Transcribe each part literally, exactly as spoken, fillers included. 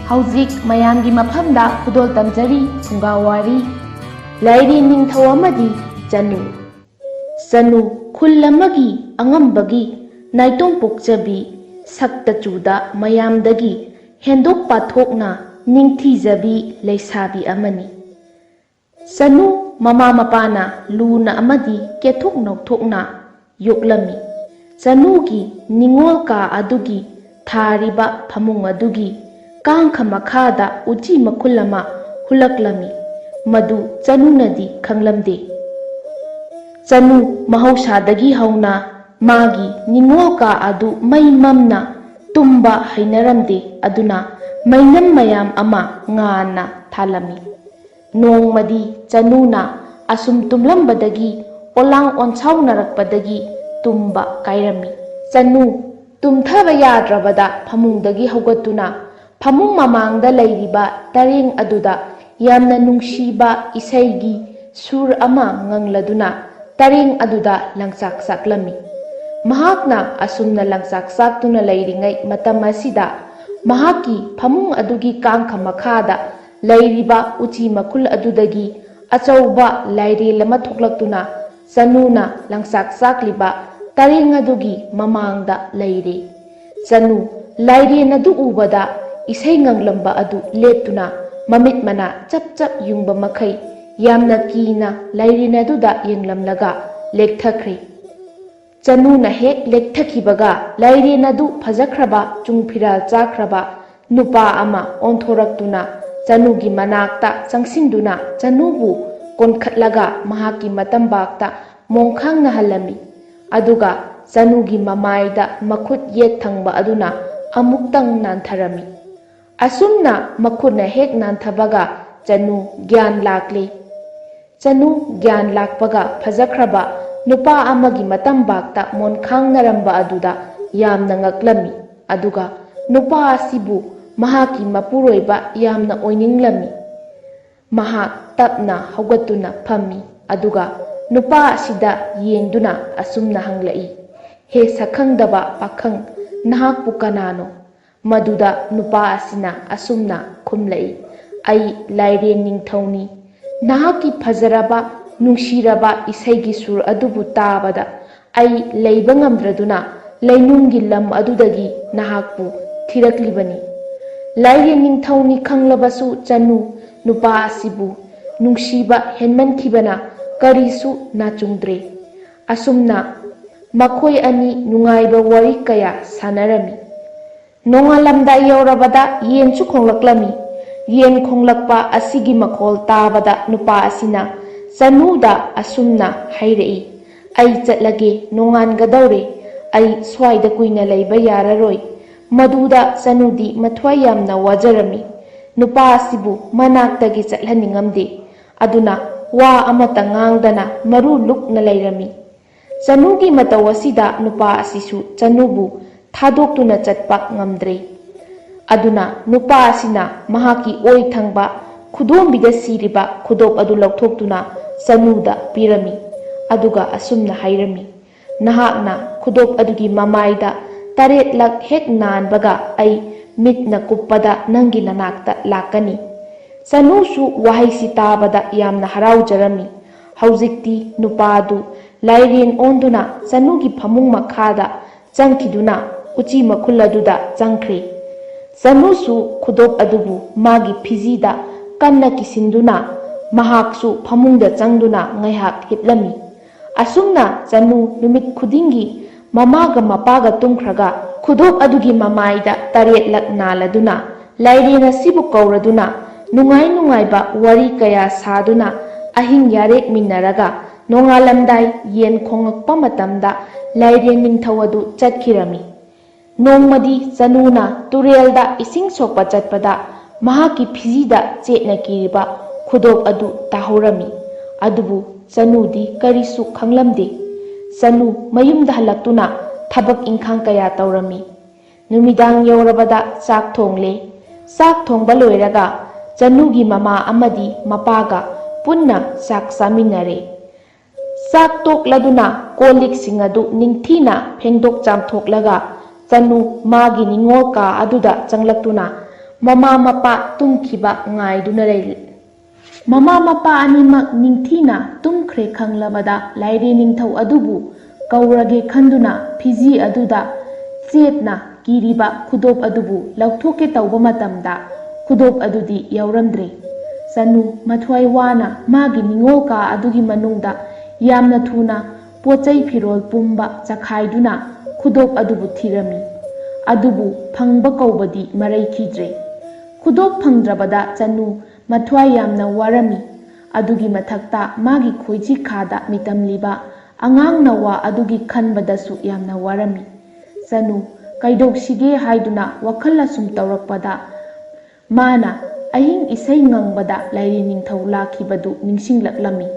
ꯍꯧꯖꯤꯛ ꯃꯌꯥꯝꯒꯤ ꯃꯐꯝꯗ ꯈꯨꯗꯣꯜ ꯇꯝꯖꯔꯤ ꯐꯨꯡꯒꯥ ꯋꯥꯔꯤ꯫ ꯂꯥꯏꯔꯦꯟ ꯅꯤꯡꯊꯧ ꯑꯃꯗꯤ ꯆꯅꯨ꯫ ꯆꯅꯨ ꯈꯨꯜ ꯑꯃꯒꯤ ꯑꯉꯝꯕꯒꯤ ꯅꯥꯏꯇꯣꯝ ꯄꯣꯛꯆꯕꯤ, ꯁꯛꯇ ꯆꯨꯗ ꯃꯌꯥꯝꯗꯒꯤ ꯍꯦꯟꯗꯣꯛ ꯄꯥꯊꯣꯛꯅ ꯅꯤꯡꯊꯤꯖꯕꯤ ꯂꯩꯁꯥꯕꯤ ꯑꯃꯅꯤ꯫ ꯆꯅꯨ ꯃꯃꯥ ꯃꯄꯥꯅ ꯂꯨꯅ ꯑꯃꯗꯤ ꯀꯦꯊꯣꯛ ꯅꯧꯊꯣꯛꯅ ꯌꯣꯛꯂꯝꯃꯤ꯫ ꯆꯅꯨꯒꯤ ꯅꯤꯡꯉꯣꯜ ꯀꯥ ꯑꯗꯨꯒꯤ ꯊꯥꯔꯤꯕ ꯐꯃꯨꯡ ꯑꯗꯨꯒꯤ ꯀꯥꯡꯈ ꯃꯈꯥꯗ ꯎꯆꯤ ꯃꯈꯨꯜ ꯑꯃ ꯍꯨꯜꯂꯛꯂꯝꯃꯤ꯫ ꯃꯗꯨ ꯆꯅꯨꯅꯗꯤ ꯈꯪꯂꯝꯗꯦ꯫ ꯆꯅꯨ ꯃꯍꯧꯁꯥꯗꯒꯤ ꯍꯧꯅ ꯃꯥꯒꯤ ꯅꯤꯡꯉꯣꯜ ꯀꯥ ꯑꯗꯨ ꯃꯩ ꯃꯝꯅ ꯇꯨꯝꯕ ꯍꯩꯅꯔꯝꯗꯦ, ꯑꯗꯨꯅ ꯃꯩꯅꯝ ꯃꯌꯥꯝ ꯑꯃ ꯉꯥꯟꯅ ꯊꯥꯜꯂꯝꯃꯤ꯫ ꯅꯣꯡꯃꯗꯤ ꯆꯅꯨꯅ ꯑꯁꯨꯝ ꯇꯨꯝꯂꯝꯕꯗꯒꯤ ꯑꯣꯂꯥꯡ ꯑꯣꯟꯁꯥꯎꯅꯔꯛꯄꯗꯒꯤ ꯇꯨꯝꯕ ꯀꯥꯏꯔꯝꯃꯤ꯫ ꯆꯅꯨ ꯇꯨꯝꯊꯕ ꯌꯥꯗ꯭ꯔꯕꯗ ꯐꯃꯨꯡꯗꯒꯤ ꯍꯧꯒꯠꯇꯨꯅ ꯐꯃꯨꯡ ꯃꯃꯥꯡꯗ ꯂꯩꯔꯤꯕ ꯇꯔꯦꯡ ꯑꯗꯨꯗ ꯌꯥꯝꯅ ꯅꯨꯡꯁꯤꯕ ꯏꯁꯩꯒꯤ ꯁꯨꯔ ꯑꯃ ꯉꯪꯂꯗꯨꯅ ꯇꯔꯦꯡ ꯑꯗꯨꯗ ꯂꯪꯆꯥꯛ ꯆꯥꯛꯂꯝꯃꯤ꯫ ꯃꯍꯥꯛꯅ ꯑꯁꯨꯝꯅ ꯂꯪꯆꯥꯛ ꯆꯥꯛꯇꯨꯅ ꯂꯩꯔꯤꯉꯩ ꯃꯇꯝ ꯑꯁꯤꯗ ꯃꯍꯥꯛꯀꯤ ꯐꯃꯨꯡ ꯑꯗꯨꯒꯤ ꯀꯥꯡꯈ ꯃꯈꯥꯗ ꯂꯩꯔꯤꯕ ꯎꯆꯤ ꯃꯈꯨꯜ ꯑꯗꯨꯗꯒꯤ ꯑꯆꯧꯕ ꯂꯥꯏꯔꯦꯜ ꯑꯃ ꯊꯣꯛꯂꯛꯇꯨꯅ ꯆꯅꯨꯅ ꯂꯪꯆꯥꯛ ꯆꯥꯛꯂꯤꯕ ꯇꯔꯦꯡ ꯑꯗꯨꯒꯤ ꯃꯃꯥꯡꯗ ꯂꯩꯔꯦ꯫ ꯆꯅꯨ ꯂꯥꯏꯔꯦꯟ ꯑꯗꯨ ꯎꯕꯗ ꯏꯁꯩ ꯉꯪꯂꯝꯕ ꯑꯗꯨ ꯂꯦꯞꯇꯨꯅ ꯃꯃꯤꯠ ꯃꯅꯥ ꯆꯞ ꯆꯞ ꯌꯨꯡꯕ ꯃꯈꯩ ꯌꯥꯝꯅ ꯀꯤꯅ ꯂꯥꯏꯔꯦꯟ ꯑꯗꯨꯗ ꯌꯦꯡꯂꯝꯂꯒ ꯂꯦꯛꯊꯈ꯭ꯔꯦ꯫ ꯆꯅꯨꯅ ꯍꯦꯛ ꯂꯦꯛꯊꯈꯤꯕꯒ ꯂꯥꯏꯔꯦꯟ ꯑꯗꯨ ꯐꯖꯈ꯭ꯔꯕ ꯆꯨꯡ ꯐꯤꯔꯥꯜ ꯆꯥꯈ꯭ꯔꯕ ꯅꯨꯄꯥ ꯑꯃ ꯑꯣꯟꯊꯣꯔꯛꯇꯨꯅ ꯆꯅꯨꯒꯤ ꯃꯅꯥꯛꯇ ꯆꯪꯁꯤꯟꯗꯨꯅ ꯆꯅꯨꯕꯨ ꯀꯣꯟꯈꯠꯂꯒ ꯃꯍꯥꯛꯀꯤ ꯃꯇꯝꯕꯥꯛꯇ ꯃꯣꯡꯈꯥꯡꯅꯍꯜꯂꯝꯃꯤ꯫ ꯑꯗꯨꯒ ꯆꯅꯨꯒꯤ ꯃꯃꯥꯏꯗ ꯃꯈꯨꯠ ꯌꯦꯠ ꯊꯪꯕ ꯑꯗꯨꯅ ꯑꯃꯨꯛꯇꯪ ꯅꯥꯟꯊꯔꯝꯃꯤ꯫ ꯑꯁꯨꯝꯅ ꯃꯈꯨꯠꯅ ꯍꯦꯛ ꯅꯥꯟꯊꯕꯒ ꯆꯅꯨ ꯒ꯭ꯌꯥꯟ ꯂꯥꯛꯂꯦ꯫ ꯆꯅꯨ ꯒ꯭ꯌꯥꯟ ꯂꯥꯛꯄꯒ ꯐꯖꯈ꯭ꯔꯕ ꯅꯨꯄꯥ ꯑꯃꯒꯤ ꯃꯇꯝꯕꯥꯛꯇ ꯃꯣꯟꯈꯥꯡꯅꯔꯝꯕ ꯑꯗꯨꯗ ꯌꯥꯝꯅ ꯉꯛꯂꯝꯃꯤ꯫ ꯑꯗꯨꯒ ꯅꯨꯄꯥ ꯑꯁꯤꯕꯨ ꯃꯍꯥꯛꯀꯤ ꯃꯄꯨꯔꯣꯏꯕ ꯌꯥꯝꯅ ꯑꯣꯏꯅꯤꯡꯂꯝꯃꯤ꯫ ꯃꯍꯥꯛ ꯇꯞꯅ ꯍꯧꯒꯠꯇꯨꯅ ꯐꯝꯃꯤ, ꯑꯗꯨꯒ ꯅꯨꯄꯥ ꯑꯁꯤꯗ ꯌꯦꯡꯗꯨꯅ ꯑꯁꯨꯝꯅ ꯍꯪꯂꯛꯏ, "ꯍꯦ ꯁꯛꯈꯪꯗꯕ ꯄꯥꯈꯪ, ꯅꯍꯥꯛꯄꯨ ꯀꯅꯥꯅꯣ?" ꯃꯗꯨꯗ ꯅꯨꯄꯥ ꯑꯁꯤꯅ ꯑꯁꯨꯝꯅ ꯈꯨꯝꯂꯛꯏ, "ꯑꯩ ꯂꯥꯏꯔꯦꯟ ꯅꯤꯡꯊꯧꯅꯤ꯫ ꯅꯍꯥꯛꯀꯤ ꯐꯖꯔꯕ, ꯅꯨꯡꯁꯤꯔꯕ ꯏꯁꯩꯒꯤ ꯁꯨꯔ ꯑꯗꯨꯕꯨ ꯇꯥꯕꯗ ꯑꯩ ꯂꯩꯕ ꯉꯝꯗ꯭ꯔꯗꯨꯅ ꯂꯩꯅꯨꯡꯒꯤ ꯂꯝ ꯑꯗꯨꯗꯒꯤ ꯅꯍꯥꯛꯄꯨ ꯊꯤꯔꯛꯂꯤꯕꯅꯤ꯫" ꯂꯥꯏꯔꯦꯟ ꯅꯤꯡꯊꯧꯅꯤ ꯈꯪꯂꯕꯁꯨ ꯆꯅꯨ ꯅꯨꯄꯥ ꯑꯁꯤꯕꯨ ꯅꯨꯡꯁꯤꯕ ꯍꯦꯟꯃꯟꯈꯤꯕꯅ ꯀꯔꯤꯁꯨ ꯅꯥꯆꯨꯡꯗ꯭ꯔꯦ꯫ ꯑꯁꯨꯝꯅ ꯃꯈꯣꯏ ꯑꯅꯤ ꯅꯨꯡꯉꯥꯏꯕ ꯋꯥꯔꯤ ꯀꯌꯥ ꯁꯥꯟꯅꯔꯝꯃꯤ꯫ ꯅꯣꯡꯉꯥꯜꯂꯝꯗꯥꯏ ꯌꯧꯔꯕꯗ ꯌꯦꯟꯁꯨ ꯈꯣꯡꯂꯛꯂꯝꯃꯤ꯫ ꯌꯦꯟ ꯈꯣꯡꯂꯛꯄ ꯑꯁꯤꯒꯤ ꯃꯈꯣꯜ ꯇꯥꯕꯗ ꯅꯨꯄꯥ ꯑꯁꯤꯅ ꯆꯅꯨꯗ ꯑꯁꯨꯝꯅ ꯍꯥꯏꯔꯛꯏ, "ꯑꯩ ꯆꯠꯂꯒꯦ, ꯅꯣꯡꯉꯥꯟꯒꯗꯧꯔꯦ꯫ ꯑꯩ ꯁ꯭ꯋꯥꯏꯗ ꯀꯨꯏꯅ ꯂꯩꯕ ꯌꯥꯔꯔꯣꯏ꯫" ꯃꯗꯨꯗ ꯆꯅꯨꯗꯤ ꯃꯊ꯭ꯋꯥꯏ ꯌꯥꯝꯅ ꯋꯥꯖꯔꯝꯃꯤ꯫ ꯅꯨꯄꯥ ꯑꯁꯤꯕꯨ ꯃꯅꯥꯛꯇꯒꯤ ꯆꯠꯍꯟꯅꯤꯡꯉꯝꯗꯦ꯫ ꯑꯗꯨꯅ ꯋꯥ ꯑꯃꯠꯇ ꯉꯥꯡꯗꯅ ꯃꯔꯨ ꯂꯨꯛꯅ ꯂꯩꯔꯝꯃꯤ꯫ ꯆꯅꯨꯒꯤ ꯃꯇꯧ ꯑꯁꯤꯗ ꯅꯨꯄꯥ ꯑꯁꯤꯁꯨ ꯆꯅꯨꯕꯨ ꯊꯥꯗꯣꯛꯇꯨꯅ ꯆꯠꯄ ꯉꯝꯗ꯭ꯔꯦ꯫ ꯑꯗꯨꯅ ꯅꯨꯄꯥ ꯑꯁꯤꯅ ꯃꯍꯥꯛꯀꯤ ꯑꯣꯏ ꯊꯪꯕ ꯈꯨꯗꯣꯝꯕꯤꯗ ꯁꯤꯔꯤꯕ ꯈꯨꯗꯣꯞ ꯑꯗꯨ ꯂꯧꯊꯣꯛꯇꯨꯅ ꯆꯅꯨꯗ ꯄꯤꯔꯝꯃꯤ꯫ ꯑꯗꯨꯒ ꯑꯁꯨꯝꯅ ꯍꯥꯏꯔꯝꯃꯤ, "ꯅꯍꯥꯛꯅ ꯈꯨꯗꯣꯞ ꯑꯗꯨꯒꯤ ꯃꯃꯥꯏꯗ ꯇꯔꯦꯠꯂꯛ ꯍꯦꯛ ꯅꯥꯟꯕꯒ ꯑꯩ ꯃꯤꯠꯅ ꯀꯨꯞꯄꯗ ꯅꯪꯒꯤ ꯅꯅꯥꯛꯇ ꯂꯥꯛꯀꯅꯤ꯫" ꯆꯅꯨꯁꯨ ꯋꯥꯍꯩꯁꯤ ꯇꯥꯕꯗ ꯌꯥꯝꯅ ꯍꯔꯥꯎꯖꯔꯝꯃꯤ꯫ ꯍꯧꯖꯤꯛꯇꯤ ꯅꯨꯄꯥ ꯑꯗꯨ ꯂꯥꯏꯔꯦꯟ ꯑꯣꯟꯗꯨꯅ ꯆꯅꯨꯒꯤ ꯐꯃꯨꯡ ꯃꯈꯥꯗ ꯆꯪꯈꯤꯗꯨꯅ ꯎꯆꯤ ꯃꯈꯨꯜ ꯑꯗꯨꯗ ꯆꯪꯈ꯭ꯔꯦ꯫ ꯆꯅꯨꯁꯨ ꯈꯨꯗꯣꯞ ꯑꯗꯨꯕꯨ ꯃꯥꯒꯤ ꯐꯤꯖꯤꯗ ꯀꯟꯅ ꯀꯤꯁꯤꯟꯗꯨꯅ ꯃꯍꯥꯛꯁꯨ ꯐꯃꯨꯡꯗ ꯆꯪꯗꯨꯅ ꯉꯥꯏꯍꯥꯛ ꯍꯤꯞꯂꯝꯃꯤ꯫ ꯑꯁꯨꯝꯅ ꯆꯅꯨ ꯅꯨꯃꯤꯠ ꯈꯨꯗꯤꯡꯒꯤ ꯃꯃꯥꯒ ꯃꯄꯥꯒ ꯇꯨꯝꯈ꯭ꯔꯒ ꯈꯨꯗꯣꯞ ꯑꯗꯨꯒꯤ ꯃꯃꯥꯏꯗ ꯇꯔꯦꯠꯂꯛ ꯅꯥꯜꯂꯗꯨꯅ ꯂꯥꯏꯔꯦꯟ ꯑꯁꯤꯕꯨ ꯀꯧꯔꯗꯨꯅ ꯅꯨꯡꯉꯥꯏ ꯅꯨꯡꯉꯥꯏꯕ ꯋꯥꯔꯤ ꯀꯌꯥ ꯁꯥꯗꯨꯅ ꯑꯍꯤꯡ ꯌꯥꯔꯦꯛꯃꯤꯟꯅꯔꯒ ꯅꯣꯡꯉꯥꯜꯂꯝꯗꯥꯏ ꯌꯦꯟ ꯈꯣꯡꯉꯛꯄ ꯃꯇꯝꯗ ꯂꯥꯏꯔꯦꯟ ꯅꯤꯡꯊꯧ ꯑꯗꯨ ꯆꯠꯈꯤꯔꯝꯃꯤ꯫ ꯅꯣꯡꯃꯗꯤ ꯆꯅꯨꯅ ꯇꯨꯔꯦꯜꯗ ꯏꯁꯤꯡ ꯁꯣꯛꯄ ꯆꯠꯄꯗ ꯃꯍꯥꯛꯀꯤ ꯐꯤꯖꯤꯗ ꯆꯦꯠꯅ ꯀꯤꯔꯤꯕ ꯈꯨꯗꯣꯞ ꯑꯗꯨ ꯇꯥꯍꯧꯔꯝꯃꯤ꯫ ꯑꯗꯨꯕꯨ ꯆꯅꯨꯗꯤ ꯀꯔꯤꯁꯨ ꯈꯪꯂꯝꯗꯦ꯫ ꯆꯅꯨ ꯃꯌꯨꯝꯗ ꯍꯜꯂꯛꯇꯨꯅ ꯊꯕꯛ ꯏꯪꯈꯥꯡ ꯀꯌꯥ ꯇꯧꯔꯝꯃꯤ꯫ ꯅꯨꯃꯤꯗꯥꯡ ꯌꯧꯔꯕꯗ ꯆꯥꯛ ꯊꯣꯡꯂꯦ꯫ ꯆꯥꯛ ꯊꯣꯡꯕ ꯂꯣꯏꯔꯒ ꯆꯅꯨꯒꯤ ꯃꯃꯥ ꯑꯃꯗꯤ ꯃꯄꯥꯒ ꯄꯨꯟꯅ ꯆꯥꯛ ꯆꯥꯃꯤꯟꯅꯔꯦ꯫ ꯆꯥꯛ ꯇꯣꯛꯂꯗꯨꯅ ꯀꯣꯜ ꯂꯤꯛꯁꯤꯡ ꯑꯗꯨ ꯅꯤꯡꯊꯤꯅ ꯐꯦꯡꯗꯣꯛ ꯆꯥꯝꯊꯣꯛꯂꯒ ꯆꯅꯨ ꯃꯥꯒꯤ ꯅꯤꯡꯉꯣꯜ ꯀꯥ ꯑꯗꯨꯗ ꯆꯪꯂꯛꯇꯨꯅ ꯃꯃꯥ ꯃꯄꯥ ꯇꯨꯝꯈꯤꯕ ꯉꯥꯏꯗꯨꯅ ꯂꯩꯔꯤ꯫ ꯃꯃꯥ ꯃꯄꯥ ꯑꯅꯤꯃꯛ ꯅꯤꯡꯊꯤꯅ ꯇꯨꯝꯈ꯭ꯔꯦ ꯈꯪꯂꯕꯗ ꯂꯥꯏꯔꯦ ꯅꯤꯡꯊꯧ ꯑꯗꯨꯕꯨ ꯀꯧꯔꯒꯦ ꯈꯟꯗꯨꯅ ꯐꯤꯖꯤ ꯑꯗꯨꯗ ꯆꯦꯠꯅ ꯀꯤꯔꯤꯕ ꯈꯨꯗꯣꯞ ꯑꯗꯨꯕꯨ ꯂꯧꯊꯣꯛꯀꯦ ꯇꯧꯕ ꯃꯇꯝꯗ ꯈꯨꯗꯣꯞ ꯑꯗꯨꯗꯤ ꯌꯥꯎꯔꯝꯗ꯭ꯔꯦ꯫ ꯆꯅꯨ ꯃꯊ꯭ꯋꯥꯏ ꯋꯥꯅ ꯃꯥꯒꯤ ꯅꯤꯡꯉꯣꯜ ꯀꯥ ꯑꯗꯨꯒꯤ ꯃꯅꯨꯡꯗ ꯌꯥꯝꯅ ꯊꯨꯅ ꯄꯣꯠ ꯆꯩ ꯐꯤꯔꯣꯜ ꯄꯨꯝꯕ ꯆꯈꯥꯏꯗꯨꯅ ꯈꯨꯗꯣꯞ ꯑꯗꯨꯕꯨ ꯊꯤꯔꯝꯃꯤ꯫ ꯑꯗꯨꯕꯨ ꯐꯪꯕ ꯀꯧꯕꯗꯤ ꯃꯔꯩꯈꯤꯗ꯭ꯔꯦ꯫ ꯈꯨꯗꯣꯞ ꯐꯪꯗ꯭ꯔꯕꯗ ꯆꯅꯨ ꯃꯊ꯭ꯋꯥꯏ ꯌꯥꯝꯅ ꯋꯥꯔꯝꯃꯤ꯫ ꯑꯗꯨꯒꯤ ꯃꯊꯛꯇ ꯃꯥꯒꯤ ꯈꯣꯏꯖꯤ ꯈꯥꯗ ꯃꯤꯇꯝꯂꯤꯕ ꯑꯉꯥꯡ ꯅꯋꯥ ꯑꯗꯨꯒꯤ ꯈꯟꯕꯗꯁꯨ ꯌꯥꯝꯅ ꯋꯥꯔꯝꯃꯤ꯫ ꯆꯅꯨ ꯀꯩꯗꯧꯁꯤꯒꯦ ꯍꯥꯏꯗꯨꯅ ꯋꯥꯈꯜ ꯑꯁꯨꯝ ꯇꯧꯔꯛꯄꯗ ꯃꯥꯅ ꯑꯍꯤꯡ ꯏꯁꯩ ꯉꯪꯕꯗ ꯂꯥꯏꯔꯦ ꯅꯤꯡꯊꯧ ꯂꯥꯛꯈꯤꯕꯗꯨ ꯅꯤꯡꯁꯤꯡꯂꯛꯂꯝꯃꯤ꯫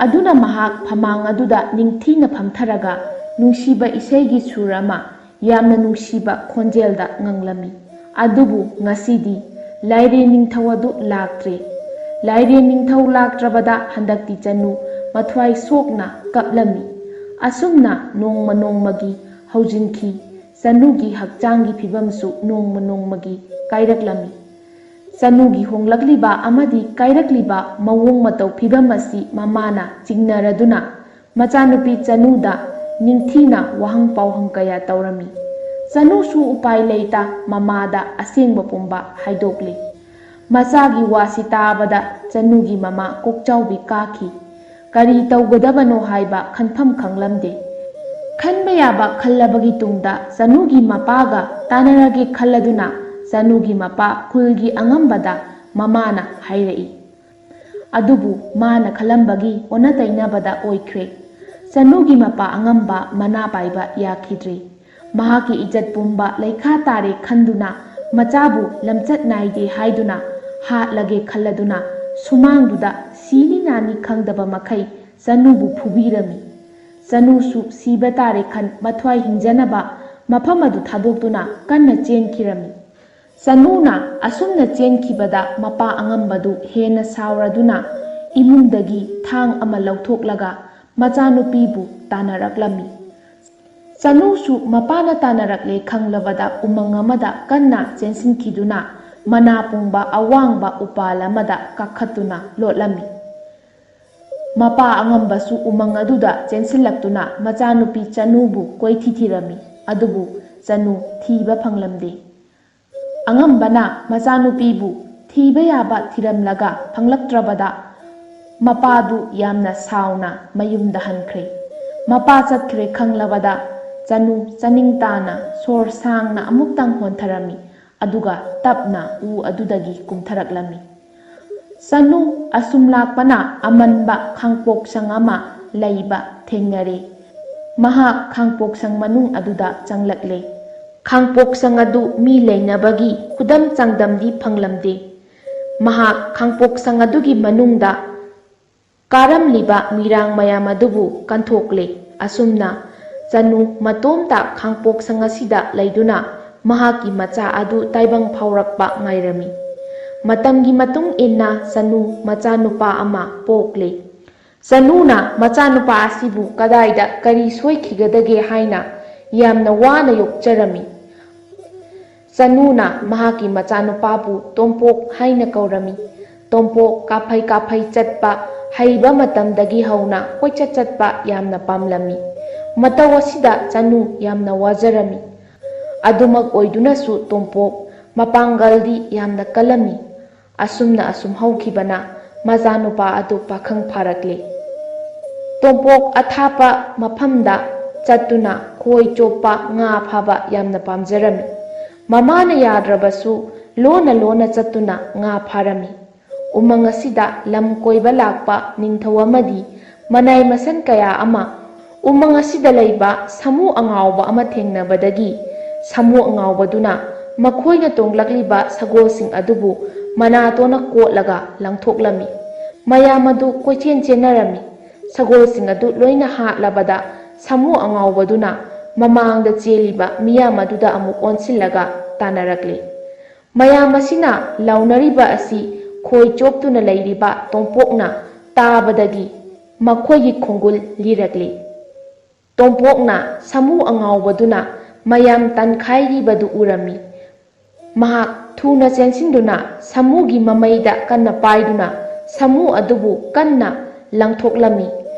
ꯑꯗꯨꯅ ꯃꯍꯥꯛ ꯐꯃꯥꯡ ꯑꯗꯨꯗ ꯅꯤꯡꯊꯤꯅ ꯐꯝꯊꯔꯒ ꯅꯨꯡꯁꯤꯕ ꯏꯁꯩꯒꯤ ꯁꯨꯔ ꯑꯃ ꯌꯥꯝꯅ ꯅꯨꯡꯁꯤꯕ ꯈꯣꯟꯖꯦꯜꯗ ꯉꯪꯂꯝꯃꯤ꯫ ꯑꯗꯨꯕꯨ ꯉꯁꯤꯗꯤ ꯂꯥꯏꯔꯦ ꯅꯤꯡꯊꯧ ꯑꯗꯨ ꯂꯥꯛꯇ꯭ꯔꯦ꯫ ꯂꯥꯏꯔꯦ ꯅꯤꯡꯊꯧ ꯂꯥꯛꯇ꯭ꯔꯕꯗ ꯍꯟꯗꯛꯇꯤ ꯆꯅꯨ ꯃꯊ꯭ꯋꯥꯏ ꯁꯣꯛꯅ ꯀꯞꯂꯝꯃꯤ꯫ ꯑꯁꯨꯝꯅ ꯅꯣꯡꯃ ꯅꯣꯡꯃꯒꯤ ꯍꯧꯖꯤꯟꯈꯤ꯫ ꯆꯅꯨꯒꯤ ꯍꯛꯆꯥꯡꯒꯤ ꯐꯤꯕꯝꯁꯨ ꯅꯣꯡꯃ ꯅꯣꯡꯃꯒꯤ ꯀꯥꯏꯔꯛꯂꯝꯃꯤ꯫ ꯆꯅꯨꯒꯤ ꯍꯣꯡꯂꯛꯂꯤꯕ ꯑꯃꯗꯤ ꯀꯥꯏꯔꯛꯂꯤꯕ ꯃꯑꯣꯡ ꯃꯇꯧ ꯐꯤꯕꯝ ꯑꯁꯤ ꯃꯃꯥꯅ ꯆꯤꯡꯅꯔꯗꯨꯅ ꯃꯆꯥꯅꯨꯄꯤ ꯆꯅꯨꯗ ꯅꯤꯡꯊꯤꯅ ꯋꯥꯍꯪ ꯄꯥꯎꯍꯪ ꯀꯌꯥ ꯇꯧꯔꯝꯃꯤ꯫ ꯆꯅꯨꯁꯨ ꯎꯄꯥꯏ ꯂꯩꯇ ꯃꯃꯥꯗ ꯑꯁꯦꯡꯕ ꯄꯨꯝꯕ ꯍꯥꯏꯗꯣꯛꯂꯤ꯫ ꯃꯆꯥꯒꯤ ꯋꯥꯁꯤ ꯇꯥꯕꯗ ꯆꯅꯨꯒꯤ ꯃꯃꯥ ꯀꯣꯛꯆꯥꯎꯕꯤ ꯀꯥꯈꯤ꯫ ꯀꯔꯤ ꯇꯧꯒꯗꯕꯅꯣ ꯍꯥꯏꯕ ꯈꯟꯐꯝ ꯈꯪꯂꯝꯗꯦ꯫ ꯈꯟꯕ ꯌꯥꯕ ꯈꯜꯂꯕꯒꯤ ꯇꯨꯡꯗ ꯆꯅꯨꯒꯤ ꯃꯄꯥꯒ ꯇꯥꯟꯅꯔꯒꯦ ꯈꯜꯂꯗꯨꯅ ꯆꯅꯨꯒꯤ ꯃꯄꯥ ꯈꯨꯜꯒꯤ ꯑꯉꯝꯕꯗ ꯃꯃꯥꯅ ꯍꯥꯏꯔꯛꯏ꯫ ꯑꯗꯨꯕꯨ ꯃꯥꯅ ꯈꯜꯂꯝꯕꯒꯤ ꯑꯣꯟꯅ ꯇꯩꯅꯕꯗ ꯑꯣꯏꯈ꯭ꯔꯦ꯫ ꯆꯅꯨꯒꯤ ꯃꯄꯥ ꯑꯉꯝꯕ ꯃꯅꯥ ꯄꯥꯏꯕ ꯌꯥꯈꯤꯗ꯭ꯔꯦ꯫ ꯃꯍꯥꯛꯀꯤ ꯏꯖꯠ ꯄꯨꯝꯕ ꯂꯩꯈꯥ ꯇꯥꯔꯦ ꯈꯟꯗꯨꯅ ꯃꯆꯥꯕꯨ ꯂꯝꯆꯠ ꯅꯥꯏꯗꯦ ꯍꯥꯏꯗꯨꯅ ꯍꯥꯠꯂꯒꯦ ꯈꯜꯂꯗꯨꯅ ꯁꯨꯃꯥꯡꯗꯨꯗ ꯁꯤꯅꯤ ꯅꯥꯅꯤ ꯈꯪꯗꯕ ꯃꯈꯩ ꯆꯅꯨꯕꯨ ꯐꯨꯕꯤꯔꯝꯃꯤ꯫ ꯆꯅꯨꯁꯨ ꯁꯤꯕ ꯇꯥꯔꯦ ꯈꯟ ꯃꯊ꯭ꯋꯥꯏ ꯍꯤꯡꯖꯅꯕ ꯃꯐꯝ ꯑꯗꯨ ꯊꯥꯗꯣꯛꯇꯨꯅ ꯀꯟꯅ ꯆꯦꯟꯈꯤꯔꯝꯃꯤ꯫ ꯆꯅꯨꯅ ꯑꯁꯨꯝꯅ ꯆꯦꯟꯈꯤꯕꯗ ꯃꯄꯥ ꯑꯉꯝꯕꯗꯨ ꯍꯦꯟꯅ ꯁꯥꯎꯔꯗꯨꯅ ꯏꯃꯨꯡꯗꯒꯤ ꯊꯥꯡ ꯑꯃ ꯂꯧꯊꯣꯛꯂꯒ ꯃꯆꯥꯅꯨꯄꯤꯕꯨ ꯇꯥꯟꯅꯔꯛꯂꯝꯃꯤ꯫ ꯆꯅꯨꯁꯨ ꯃꯄꯥꯅ ꯇꯥꯟꯅꯔꯛꯂꯦ ꯈꯪꯂꯕꯗ ꯎꯃꯪ ꯑꯃꯗ ꯀꯟꯅ ꯆꯦꯟꯁꯤꯟꯈꯤꯗꯨꯅ ꯃꯅꯥ ꯄꯨꯡꯕ ꯑꯋꯥꯡꯕ ꯎꯄꯥꯜ ꯑꯃꯗ ꯀꯥꯈꯠꯇꯨꯅ ꯂꯣꯠꯂꯝꯃꯤ꯫ ꯃꯄꯥ ꯑꯉꯝꯕꯁꯨ ꯎꯃꯪ ꯑꯗꯨꯗ ꯆꯦꯟꯁꯤꯜꯂꯛꯇꯨꯅ ꯃꯆꯥꯅꯨꯄꯤ ꯆꯅꯨꯕꯨ ꯀꯣꯏꯊꯤ ꯊꯤꯔꯝꯃꯤ꯫ ꯑꯗꯨꯕꯨ ꯆꯅꯨ ꯊꯤꯕ ꯐꯪꯂꯝꯗꯦ꯫ ꯑꯉꯝꯕꯅ ꯃꯆꯥꯅꯨꯄꯤꯕꯨ ꯊꯤꯕ ꯌꯥꯕ ꯊꯤꯔꯝꯂꯒ ꯐꯪꯂꯛꯇ꯭ꯔꯕꯗ ꯃꯄꯥꯗꯨ ꯌꯥꯝꯅ ꯁꯥꯎꯅ ꯃꯌꯨꯝꯗ ꯍꯟꯈ꯭ꯔꯦ꯫ ꯃꯄꯥ ꯆꯠꯈ꯭ꯔꯦ ꯈꯪꯂꯕꯗ ꯆꯅꯨ ꯆꯅꯤꯡ ꯇꯥꯅ ꯁꯣꯔ ꯁꯥꯡꯅ ꯑꯃꯨꯛꯇꯪ ꯍꯣꯟꯊꯔꯝꯃꯤ꯫ ꯑꯗꯨꯒ ꯇꯞꯅ ꯎ ꯑꯗꯨꯗꯒꯤ ꯀꯨꯝꯊꯔꯛꯂꯝꯃꯤ꯫ ꯆꯅꯨ ꯑꯁꯨꯝ ꯂꯥꯛꯄꯅ ꯑꯃꯟꯕ ꯈꯥꯡꯄꯣꯛꯁꯪ ꯑꯃ ꯂꯩꯕ ꯊꯦꯡꯅꯔꯦ꯫ ꯃꯍꯥꯛ ꯈꯥꯡꯄꯣꯛꯁꯪ ꯃꯅꯨꯡ ꯑꯗꯨꯗ ꯆꯪꯂꯛꯂꯦ꯫ ꯈꯥꯡꯄꯣꯛꯁꯪ ꯑꯗꯨ ꯃꯤ ꯂꯩꯅꯕꯒꯤ ꯈꯨꯗꯝ ꯆꯥꯡꯗꯝꯗꯤ ꯐꯪꯂꯝꯗꯦ꯫ ꯃꯍꯥꯛ ꯈꯥꯡꯄꯣꯛꯁꯪ ꯑꯗꯨꯒꯤ ꯃꯅꯨꯡꯗ ꯀꯥꯔꯝꯂꯤꯕ ꯃꯤꯔꯥꯡ ꯃꯌꯥꯝ ꯑꯗꯨꯕꯨ ꯀꯟꯊꯣꯛꯂꯦ꯫ ꯑꯁꯨꯝꯅ ꯆꯅꯨ ꯃꯇꯣꯝꯇ ꯈꯥꯡꯄꯣꯛꯁꯪ ꯑꯁꯤꯗ ꯂꯩꯗꯨꯅ ꯃꯍꯥꯛꯀꯤ ꯃꯆꯥ ꯑꯗꯨ ꯇꯥꯏꯕꯪ ꯐꯥꯎꯔꯛꯄ ꯉꯥꯏꯔꯝꯃꯤ꯫ ꯃꯇꯝꯒꯤ ꯃꯇꯨꯡ ꯏꯟꯅ ꯆꯅꯨ ꯃꯆꯥꯅꯨꯄꯥ ꯑꯃ ꯄꯣꯛꯂꯦ꯫ ꯆꯅꯨꯅ ꯃꯆꯥꯅꯨꯄꯥ ꯑꯁꯤꯕꯨ ꯀꯗꯥꯏꯗ ꯀꯔꯤ ꯁꯣꯏꯈꯤꯒꯗꯒꯦ ꯍꯥꯏꯅ ꯌꯥꯝꯅ ꯋꯥꯅ ꯌꯣꯛꯆꯔꯝꯃꯤ꯫ ꯆꯅꯨꯅ ꯃꯍꯥꯛꯀꯤ ꯃꯆꯥꯅꯨꯄꯥꯕꯨ ꯇꯣꯝꯄꯣꯛ ꯍꯥꯏꯅ ꯀꯧꯔꯝꯃꯤ꯫ ꯇꯣꯝꯄꯣꯛ ꯀꯥꯐꯩ ꯀꯥꯐꯩ ꯆꯠꯄ ꯍꯩꯕ ꯃꯇꯝꯗꯒꯤ ꯍꯧꯅ ꯀꯣꯏꯆꯠ ꯆꯠꯄ ꯌꯥꯝꯅ ꯄꯥꯝꯂꯝꯃꯤ꯫ ꯃꯇꯧ ꯑꯁꯤꯗ ꯆꯅꯨ ꯌꯥꯝꯅ ꯋꯥꯖꯔꯝꯃꯤ꯫ ꯑꯗꯨꯃꯛ ꯑꯣꯏꯗꯨꯅꯁꯨ ꯇꯣꯝꯄꯣꯛ ꯃꯄꯥꯡꯒꯜꯗꯤ ꯌꯥꯝꯅ ꯀꯜꯂꯝꯃꯤ꯫ ꯑꯁꯨꯝꯅ ꯑꯁꯨꯝ ꯍꯧꯈꯤꯕꯅ ꯃꯆꯥꯅꯨꯄꯥ ꯑꯗꯨ ꯄꯥꯈꯪ ꯐꯥꯔꯛꯂꯦ꯫ ꯇꯣꯝꯄꯣꯛ ꯑꯊꯥꯞꯄ ꯃꯐꯝꯗ ꯆꯠꯇꯨꯅ ꯈꯣꯏ ꯆꯣꯞꯄ, ꯉꯥ ꯐꯥꯕ ꯌꯥꯝꯅ ꯄꯥꯝꯖꯔꯝꯃꯤ꯫ ꯃꯃꯥꯅ ꯌꯥꯗ꯭ꯔꯕꯁꯨ ꯂꯣꯟꯅ ꯂꯣꯟꯅ ꯆꯠꯇꯨꯅ ꯉꯥ ꯐꯥꯔꯝꯃꯤ꯫ ꯎꯃꯪ ꯑꯁꯤꯗ ꯂꯝ ꯀꯣꯏꯕ ꯂꯥꯛꯄ ꯅꯤꯡꯊꯧ ꯑꯃꯗꯤ ꯃꯅꯥꯏ ꯃꯁꯟ ꯀꯌꯥ ꯑꯃ ꯎꯃꯪ ꯑꯁꯤꯗ ꯂꯩꯕ ꯁꯥꯃꯨ ꯑꯉꯥꯎꯕ ꯑꯃ ꯊꯦꯡꯅꯕꯗꯒꯤ ꯁꯥꯃꯨ ꯑꯉꯥꯎꯕꯗꯨꯅ ꯃꯈꯣꯏꯅ ꯇꯣꯡꯂꯛꯂꯤꯕ ꯁꯒꯣꯜꯁꯤꯡ ꯑꯗꯨꯕꯨ ꯃꯅꯥꯇꯣꯟꯅ ꯀꯣꯠꯂꯒ ꯂꯪꯊꯣꯛꯂꯝꯃꯤ꯫ ꯃꯌꯥꯝ ꯑꯗꯨ ꯀꯣꯏꯆꯦꯟ ꯆꯦꯟꯅꯔꯝꯃꯤ꯫ ꯁꯒꯣꯜꯁꯤꯡ ꯑꯗꯨ ꯂꯣꯏꯅ ꯍꯥꯠꯂꯕꯗ ꯁꯥꯃꯨ ꯑꯉꯥꯎꯕꯗꯨꯅ ꯃꯃꯥꯡꯗ ꯆꯦꯜꯂꯤꯕ ꯃꯤꯌꯥꯝ ꯑꯗꯨꯗ ꯑꯃꯨꯛ ꯑꯣꯟꯁꯤꯜꯂꯒ ꯇꯥꯟꯅꯔꯛꯂꯤ꯫ ꯃꯌꯥꯝ ꯑꯁꯤꯅ ꯂꯥꯎꯅꯔꯤꯕ ꯑꯁꯤ ꯈꯣꯏ ꯆꯣꯞꯇꯨꯅ ꯂꯩꯔꯤꯕ ꯇꯣꯝꯄꯣꯛꯅ ꯇꯥꯕꯗꯒꯤ ꯃꯈꯣꯏꯒꯤ ꯈꯣꯡꯒꯨꯜ ꯂꯤꯔꯛꯂꯤ꯫ ꯇꯣꯝꯄꯣꯛꯅ ꯁꯥꯃꯨ ꯑꯉꯥꯎꯕꯗꯨꯅ ꯃꯌꯥꯝ ꯇꯟꯈꯥꯏꯔꯤꯕꯗꯨ ꯎꯔꯝꯃꯤ꯫ ꯃꯍꯥꯛ ꯊꯨꯅ ꯆꯦꯟꯁꯤꯟꯗꯨꯅ ꯁꯥꯃꯨꯒꯤ ꯃꯃꯩꯗ ꯀꯟꯅ ꯄꯥꯏꯗꯨꯅ ꯁꯥꯃꯨ ꯑꯗꯨꯕꯨ ꯀꯟꯅ ꯂꯪꯊꯣꯛꯂꯝꯃꯤ꯫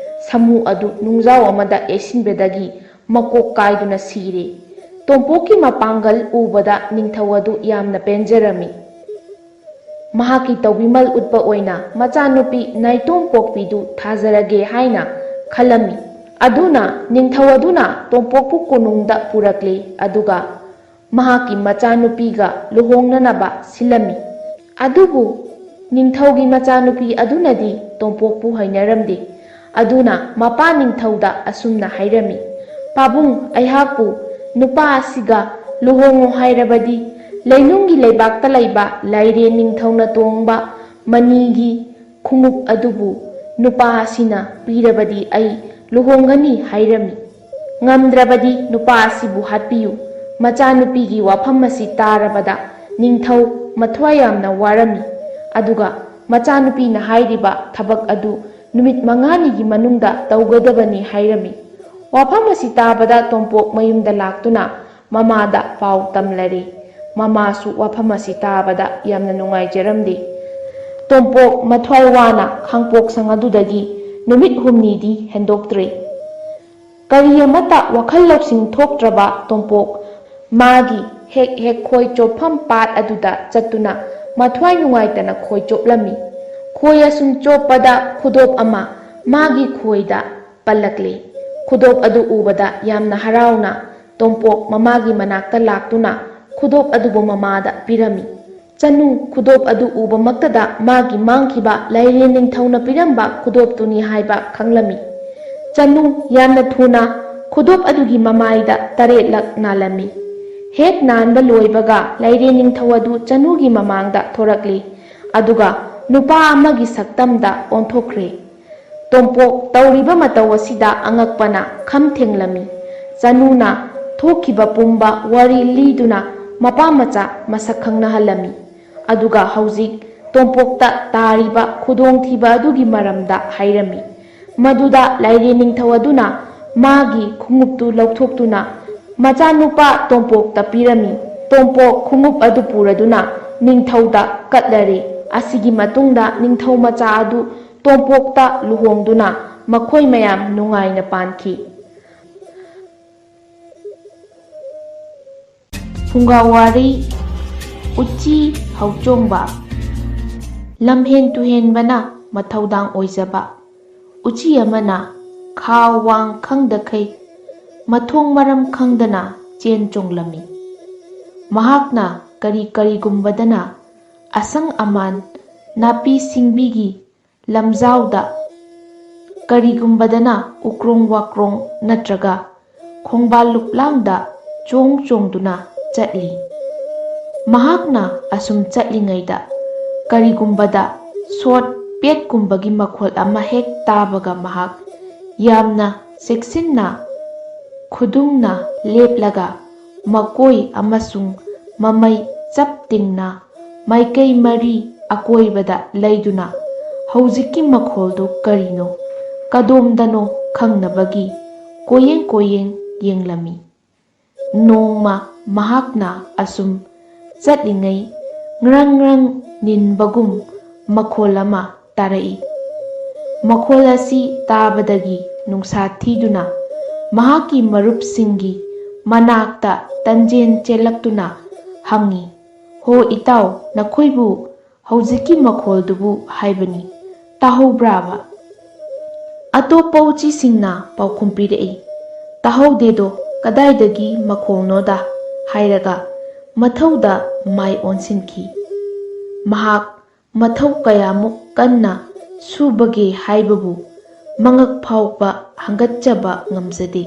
ꯁꯥꯃꯨ ꯑꯗꯨ ꯅꯨꯡꯖꯥꯎ ꯑꯃꯗ ꯌꯩꯁꯤꯟꯕꯗꯒꯤ ꯃꯀꯣꯛ ꯀꯥꯏꯗꯨꯅ ꯁꯤꯔꯦ꯫ ꯇꯣꯝꯄꯣꯛꯀꯤ ꯃꯄꯥꯡꯒꯜ ꯎꯕꯗ ꯅꯤꯡꯊꯧ ꯑꯗꯨ ꯌꯥꯝꯅ ꯄꯦꯟꯖꯔꯝꯃꯤ꯫ ꯃꯍꯥꯛꯀꯤ ꯇꯧꯕꯤꯃꯜ ꯎꯠꯄ ꯑꯣꯏꯅ ꯃꯆꯥꯅꯨꯄꯤ ꯅꯥꯏꯇꯣꯝ ꯄꯣꯛꯄꯤꯗꯨ ꯊꯥꯖꯔꯒꯦ ꯍꯥꯏꯅ ꯈꯜꯂꯝꯃꯤ꯫ ꯑꯗꯨꯅ ꯅꯤꯡꯊꯧ ꯑꯗꯨꯅ ꯇꯣꯝꯄꯣꯛꯄꯨ ꯀꯣꯅꯨꯡꯗ ꯄꯨꯔꯛꯂꯦ, ꯑꯗꯨꯒ ꯃꯍꯥꯛꯀꯤ ꯃꯆꯥꯅꯨꯄꯤꯒ ꯂꯨꯍꯣꯡꯅꯅꯕ ꯁꯤꯜꯂꯝꯃꯤ꯫ ꯑꯗꯨꯕꯨ ꯅꯤꯡꯊꯧꯒꯤ ꯃꯆꯥꯅꯨꯄꯤ ꯑꯗꯨꯅꯗꯤ ꯇꯣꯝꯄꯣꯛꯄꯨ ꯍꯩꯅꯔꯝꯗꯦ꯫ ꯑꯗꯨꯅ ꯃꯄꯥ ꯅꯤꯡꯊꯧꯗ ꯑꯁꯨꯝꯅ ꯍꯥꯏꯔꯝꯃꯤ, "ꯄꯥꯕꯨꯡ, ꯑꯩꯍꯥꯛꯄꯨ ꯅꯨꯄꯥ ꯑꯁꯤꯒ ꯂꯨꯍꯣꯡꯉꯨ ꯍꯥꯏꯔꯕꯗꯤ, ꯂꯩꯅꯨꯡꯒꯤ ꯂꯩꯕꯥꯛꯇ ꯂꯩꯕ ꯂꯥꯏꯔꯦꯟ ꯅꯤꯡꯊꯧꯅ ꯇꯣꯡꯕ ꯃꯅꯤꯒꯤ ꯈꯣꯡꯎꯞ ꯑꯗꯨꯕꯨ ꯅꯨꯄꯥ ꯑꯁꯤꯅ ꯄꯤꯔꯕꯗꯤ ꯑꯩ ꯂꯨꯍꯣꯡꯒꯅꯤ" ꯍꯥꯏꯔꯝꯃꯤ꯫ "ꯉꯝꯗ꯭ꯔꯕꯗꯤ ꯅꯨꯄꯥ ꯑꯁꯤꯕꯨ ꯍꯥꯠꯄꯤꯌꯨ꯫" ꯃꯆꯥꯅꯨꯄꯤꯒꯤ ꯋꯥꯐꯝ ꯑꯁꯤ ꯇꯥꯔꯕꯗ ꯅꯤꯡꯊꯧ ꯃꯊ꯭ꯋꯥꯏ ꯌꯥꯝꯅ ꯋꯥꯔꯝꯃꯤ꯫ ꯑꯗꯨꯒ ꯃꯆꯥꯅꯨꯄꯤꯅ ꯍꯥꯏꯔꯤꯕ ꯊꯕꯛ ꯑꯗꯨ ꯅꯨꯃꯤꯠ ꯃꯉꯥꯅꯤꯒꯤ ꯃꯅꯨꯡꯗ ꯇꯧꯒꯗꯕꯅꯤ ꯍꯥꯏꯔꯝꯃꯤ꯫ ꯋꯥꯐꯝ ꯑꯁꯤ ꯇꯥꯕꯗ ꯇꯣꯝꯄꯣꯛ ꯃꯌꯨꯝꯗ ꯂꯥꯛꯇꯨꯅ ꯃꯃꯥꯗ ꯄꯥꯎ ꯇꯝꯂꯔꯦ꯫ ꯃꯃꯥꯁꯨ ꯋꯥꯐꯝ ꯑꯁꯤ ꯇꯥꯕꯗ ꯌꯥꯝꯅ ꯅꯨꯡꯉꯥꯏꯖꯔꯝꯗꯦ꯫ ꯇꯣꯝꯄꯣꯛ ꯃꯊ꯭ꯋꯥꯏ ꯋꯥꯅ ꯈꯥꯡꯄꯣꯛꯁꯪ ꯑꯗꯨꯗꯒꯤ ꯅꯨꯃꯤꯠ ꯍꯨꯝꯅꯤꯗꯤ ꯍꯦꯟꯗꯣꯛꯇ꯭ꯔꯦ꯫ ꯀꯔꯤ ꯑꯃꯠꯇ ꯋꯥꯈꯜ ꯂꯧꯁꯤꯡ ꯊꯣꯛꯇ꯭ꯔꯕ ꯇꯣꯝꯄꯣꯛ ꯃꯥꯒꯤ ꯍꯦꯛ ꯍꯦꯛ ꯈꯣꯏ ꯆꯣꯞꯐꯝ ꯄꯥꯠ ꯑꯗꯨꯗ ꯆꯠꯇꯨꯅ ꯃꯊ꯭ꯋꯥꯏ ꯅꯨꯡꯉꯥꯏꯇꯅ ꯈꯣꯏ ꯆꯣꯞꯂꯝꯃꯤ꯫ ꯈꯣꯏ ꯑꯁꯨꯝ ꯆꯣꯞꯄꯗ ꯈꯨꯗꯣꯞ ꯑꯃ ꯃꯥꯒꯤ ꯈꯣꯏꯗ ꯄꯜꯂꯛꯂꯦ꯫ ꯈꯨꯗꯣꯞ ꯑꯗꯨ ꯎꯕꯗ ꯌꯥꯝꯅ ꯍꯔꯥꯎꯅ ꯇꯣꯝꯄꯣꯛ ꯃꯃꯥꯒꯤ ꯃꯅꯥꯛꯇ ꯂꯥꯛꯇꯨꯅ ꯈꯨꯗꯣꯞ ꯑꯗꯨꯕꯨ ꯃꯃꯥꯗ ꯄꯤꯔꯝꯃꯤ꯫ ꯆꯅꯨ ꯈꯨꯗꯣꯞ ꯑꯗꯨ ꯎꯕꯃꯛꯇꯗ ꯃꯥꯒꯤ ꯃꯥꯡꯈꯤꯕ ꯂꯥꯏꯔꯦꯟ ꯅꯤꯡꯊꯧꯅ ꯄꯤꯔꯝꯕ ꯈꯨꯗꯣꯞꯇꯨꯅꯤ ꯍꯥꯏꯕ ꯈꯪꯂꯝꯃꯤ꯫ ꯆꯅꯨ ꯌꯥꯝꯅ ꯊꯨꯅ ꯈꯨꯗꯣꯞ ꯑꯗꯨꯒꯤ ꯃꯃꯥꯏꯗ ꯇꯔꯦꯠꯂꯛ ꯅꯥꯜꯂꯝꯃꯤ꯫ ꯍꯦꯛ ꯅꯥꯟꯕ ꯂꯣꯏꯕꯒ ꯂꯥꯏꯔꯦꯟ ꯅꯤꯡꯊꯧ ꯑꯗꯨ ꯆꯅꯨꯒꯤ ꯃꯃꯥꯡꯗ ꯊꯣꯔꯛꯂꯤ, ꯑꯗꯨꯒ ꯅꯨꯄꯥ ꯑꯃꯒꯤ ꯁꯛꯇꯝꯗ ꯑꯣꯟꯊꯣꯛꯈ꯭ꯔꯦ꯫ ꯇꯣꯝꯄꯣꯛ ꯇꯧꯔꯤꯕ ꯃꯇꯧ ꯑꯁꯤꯗ ꯑꯉꯛꯄꯅ ꯈꯝ ꯊꯦꯡꯂꯝꯃꯤ꯫ ꯆꯅꯨꯅ ꯊꯣꯛꯈꯤꯕ ꯄꯨꯝꯕ ꯋꯥꯔꯤ ꯂꯤꯗꯨꯅ ꯃꯄꯥ ꯃꯆꯥ ꯃꯁꯛ ꯈꯪꯅꯍꯜꯂꯝꯃꯤ꯫ ꯑꯗꯨꯒ ꯍꯧꯖꯤꯛ ꯇꯣꯝꯄꯣꯛꯇ ꯇꯥꯔꯤꯕ ꯈꯨꯗꯣꯡꯊꯤꯕ ꯑꯗꯨꯒꯤ ꯃꯔꯝꯗ ꯍꯥꯏꯔꯝꯃꯤ꯫ ꯃꯗꯨꯗ ꯂꯥꯏꯔꯦꯟ ꯅꯤꯡꯊꯧ ꯑꯗꯨꯅ ꯃꯥꯒꯤ ꯈꯣꯡꯎꯞꯇꯨ ꯂꯧꯊꯣꯛꯇꯨꯅ ꯃꯆꯥꯅꯨꯄꯥ ꯇꯣꯝꯄꯣꯛꯇ ꯄꯤꯔꯝꯃꯤ꯫ ꯇꯣꯝꯄꯣꯛ ꯈꯣꯡꯎꯞ ꯑꯗꯨ ꯄꯨꯔꯗꯨꯅ ꯅꯤꯡꯊꯧꯗ ꯀꯠꯂꯔꯦ꯫ ꯑꯁꯤꯒꯤ ꯃꯇꯨꯡꯗ ꯅꯤꯡꯊꯧ ꯃꯆꯥ ꯑꯗꯨ ꯇꯣꯝꯄꯣꯛꯇ ꯂꯨꯍꯣꯡꯗꯨꯅ ꯃꯈꯣꯏ ꯃꯌꯥꯝ ꯅꯨꯡꯉꯥꯏꯅ ꯄꯥꯟꯈꯤ꯫ ꯐꯨꯡꯒꯥ ꯋꯥꯔꯤ, ꯎꯆꯤ ꯍꯧꯆꯣꯡꯕ꯫ ꯂꯝꯍꯦꯟ ꯇꯨꯍꯦꯟꯕꯅ ꯃꯊꯧꯗꯥꯡ ꯑꯣꯏꯖꯕ ꯎꯆꯤ ꯑꯃꯅ ꯈꯥ ꯋꯥꯡ ꯈꯪꯗꯈꯩ ꯃꯊꯣꯡ ꯃꯔꯝ ꯈꯪꯗꯅ ꯆꯦꯟ ꯆꯣꯡꯂꯝꯃꯤ꯫ ꯃꯍꯥꯛꯅ ꯀꯔꯤ ꯀꯔꯤꯒꯨꯝꯕꯗꯅ ꯑꯁꯪ ꯑꯃꯥꯟ, ꯅꯥꯄꯤ ꯁꯤꯡꯕꯤꯒꯤ ꯂꯝꯖꯥꯎꯗ, ꯀꯔꯤꯒꯨꯝꯕꯗꯅ ꯎꯀ꯭ꯔꯣꯡ ꯋꯥꯀ꯭ꯔꯣꯡ ꯅꯠꯇ꯭ꯔꯒ ꯈꯣꯡꯕꯥꯜ ꯂꯨꯞꯂꯥꯡꯗ ꯆꯣꯡ ꯆꯣꯡꯗꯨꯅ ꯆꯠꯂꯤ꯫ ꯃꯍꯥꯛꯅ ꯑꯁꯨꯝ ꯆꯠꯂꯤꯉꯩꯗ ꯀꯔꯤꯒꯨꯝꯕꯗ ꯁꯣꯠ ꯄꯦꯠꯀꯨꯝꯕꯒꯤ ꯃꯈꯣꯜ ꯑꯃ ꯍꯦꯛ ꯇꯥꯕꯒ ꯃꯍꯥꯛ ꯌꯥꯝꯅ ꯆꯦꯛꯁꯤꯟꯅ ꯈꯨꯗꯨꯡꯅ ꯂꯦꯞꯂꯒ ꯃꯀꯣꯏ ꯑꯃꯁꯨꯡ ꯃꯃꯩ ꯆꯞ ꯇꯤꯡꯅ ꯃꯥꯏꯀꯩ ꯃꯔꯤ ꯑꯀꯣꯏꯕꯗ ꯂꯩꯗꯨꯅ ꯍꯧꯖꯤꯛꯀꯤ ꯃꯈꯣꯜꯗꯨ ꯀꯔꯤꯅꯣ, ꯀꯗꯣꯝꯗꯅꯣ ꯈꯪꯅꯕꯒꯤ ꯀꯣꯏꯌꯦꯡ ꯀꯣꯏꯌꯦꯡ ꯌꯦꯡꯂꯝꯃꯤ꯫ ꯅꯣꯡꯃ ꯃꯍꯥꯛꯅ ꯑꯁꯨꯝ ꯆꯠꯂꯤꯉꯩ ꯉ꯭ꯔꯪ ꯉ꯭ꯔꯪ ꯅꯤꯟꯕꯒꯨꯝ ꯃꯈꯣꯜ ꯑꯃ ꯇꯥꯔꯛꯏ꯫ ꯃꯈꯣꯜ ꯑꯁꯤ ꯇꯥꯕꯗꯒꯤ ꯅꯨꯡꯁꯥ ꯊꯤꯗꯨꯅ ꯃꯍꯥꯛꯀꯤ ꯃꯔꯨꯞꯁꯤꯡꯒꯤ ꯃꯅꯥꯛꯇ ꯇꯟꯖꯦꯟ ꯆꯦꯜꯂꯛꯇꯨꯅ ꯍꯪꯉꯤ, "ꯍꯣ ꯏꯇꯥꯎ, ꯅꯈꯣꯏꯕꯨ ꯍꯧꯖꯤꯛꯀꯤ ꯃꯈꯣꯜꯗꯨꯕꯨ ꯍꯥꯏꯕꯅꯤ, ꯇꯥꯍꯧꯕ꯭ꯔꯥꯕ?" ꯑꯇꯣꯞꯄ ꯎꯆꯤꯁꯤꯡꯅ ꯄꯥꯎꯈꯨꯝ ꯄꯤꯔꯛꯏ, "ꯇꯥꯍꯧꯗꯦꯗꯣ, ꯀꯗꯥꯏꯗꯒꯤ ꯃꯈꯣꯜꯅꯣꯗ?" ꯍꯥꯏꯔꯒ ꯃꯊꯧꯗ ꯃꯥꯏ ꯑꯣꯟꯁꯤꯟꯈꯤ꯫ ꯃꯍꯥꯛ ꯃꯊꯧ ꯀꯌꯥꯃꯨꯛ ꯀꯟꯅ ꯁꯨꯕꯒꯦ ꯍꯥꯏꯕꯕꯨ ꯃꯉꯛ ꯐꯥꯎꯕ ꯍꯪꯒꯠꯆꯕ ꯉꯝꯖꯗꯦ꯫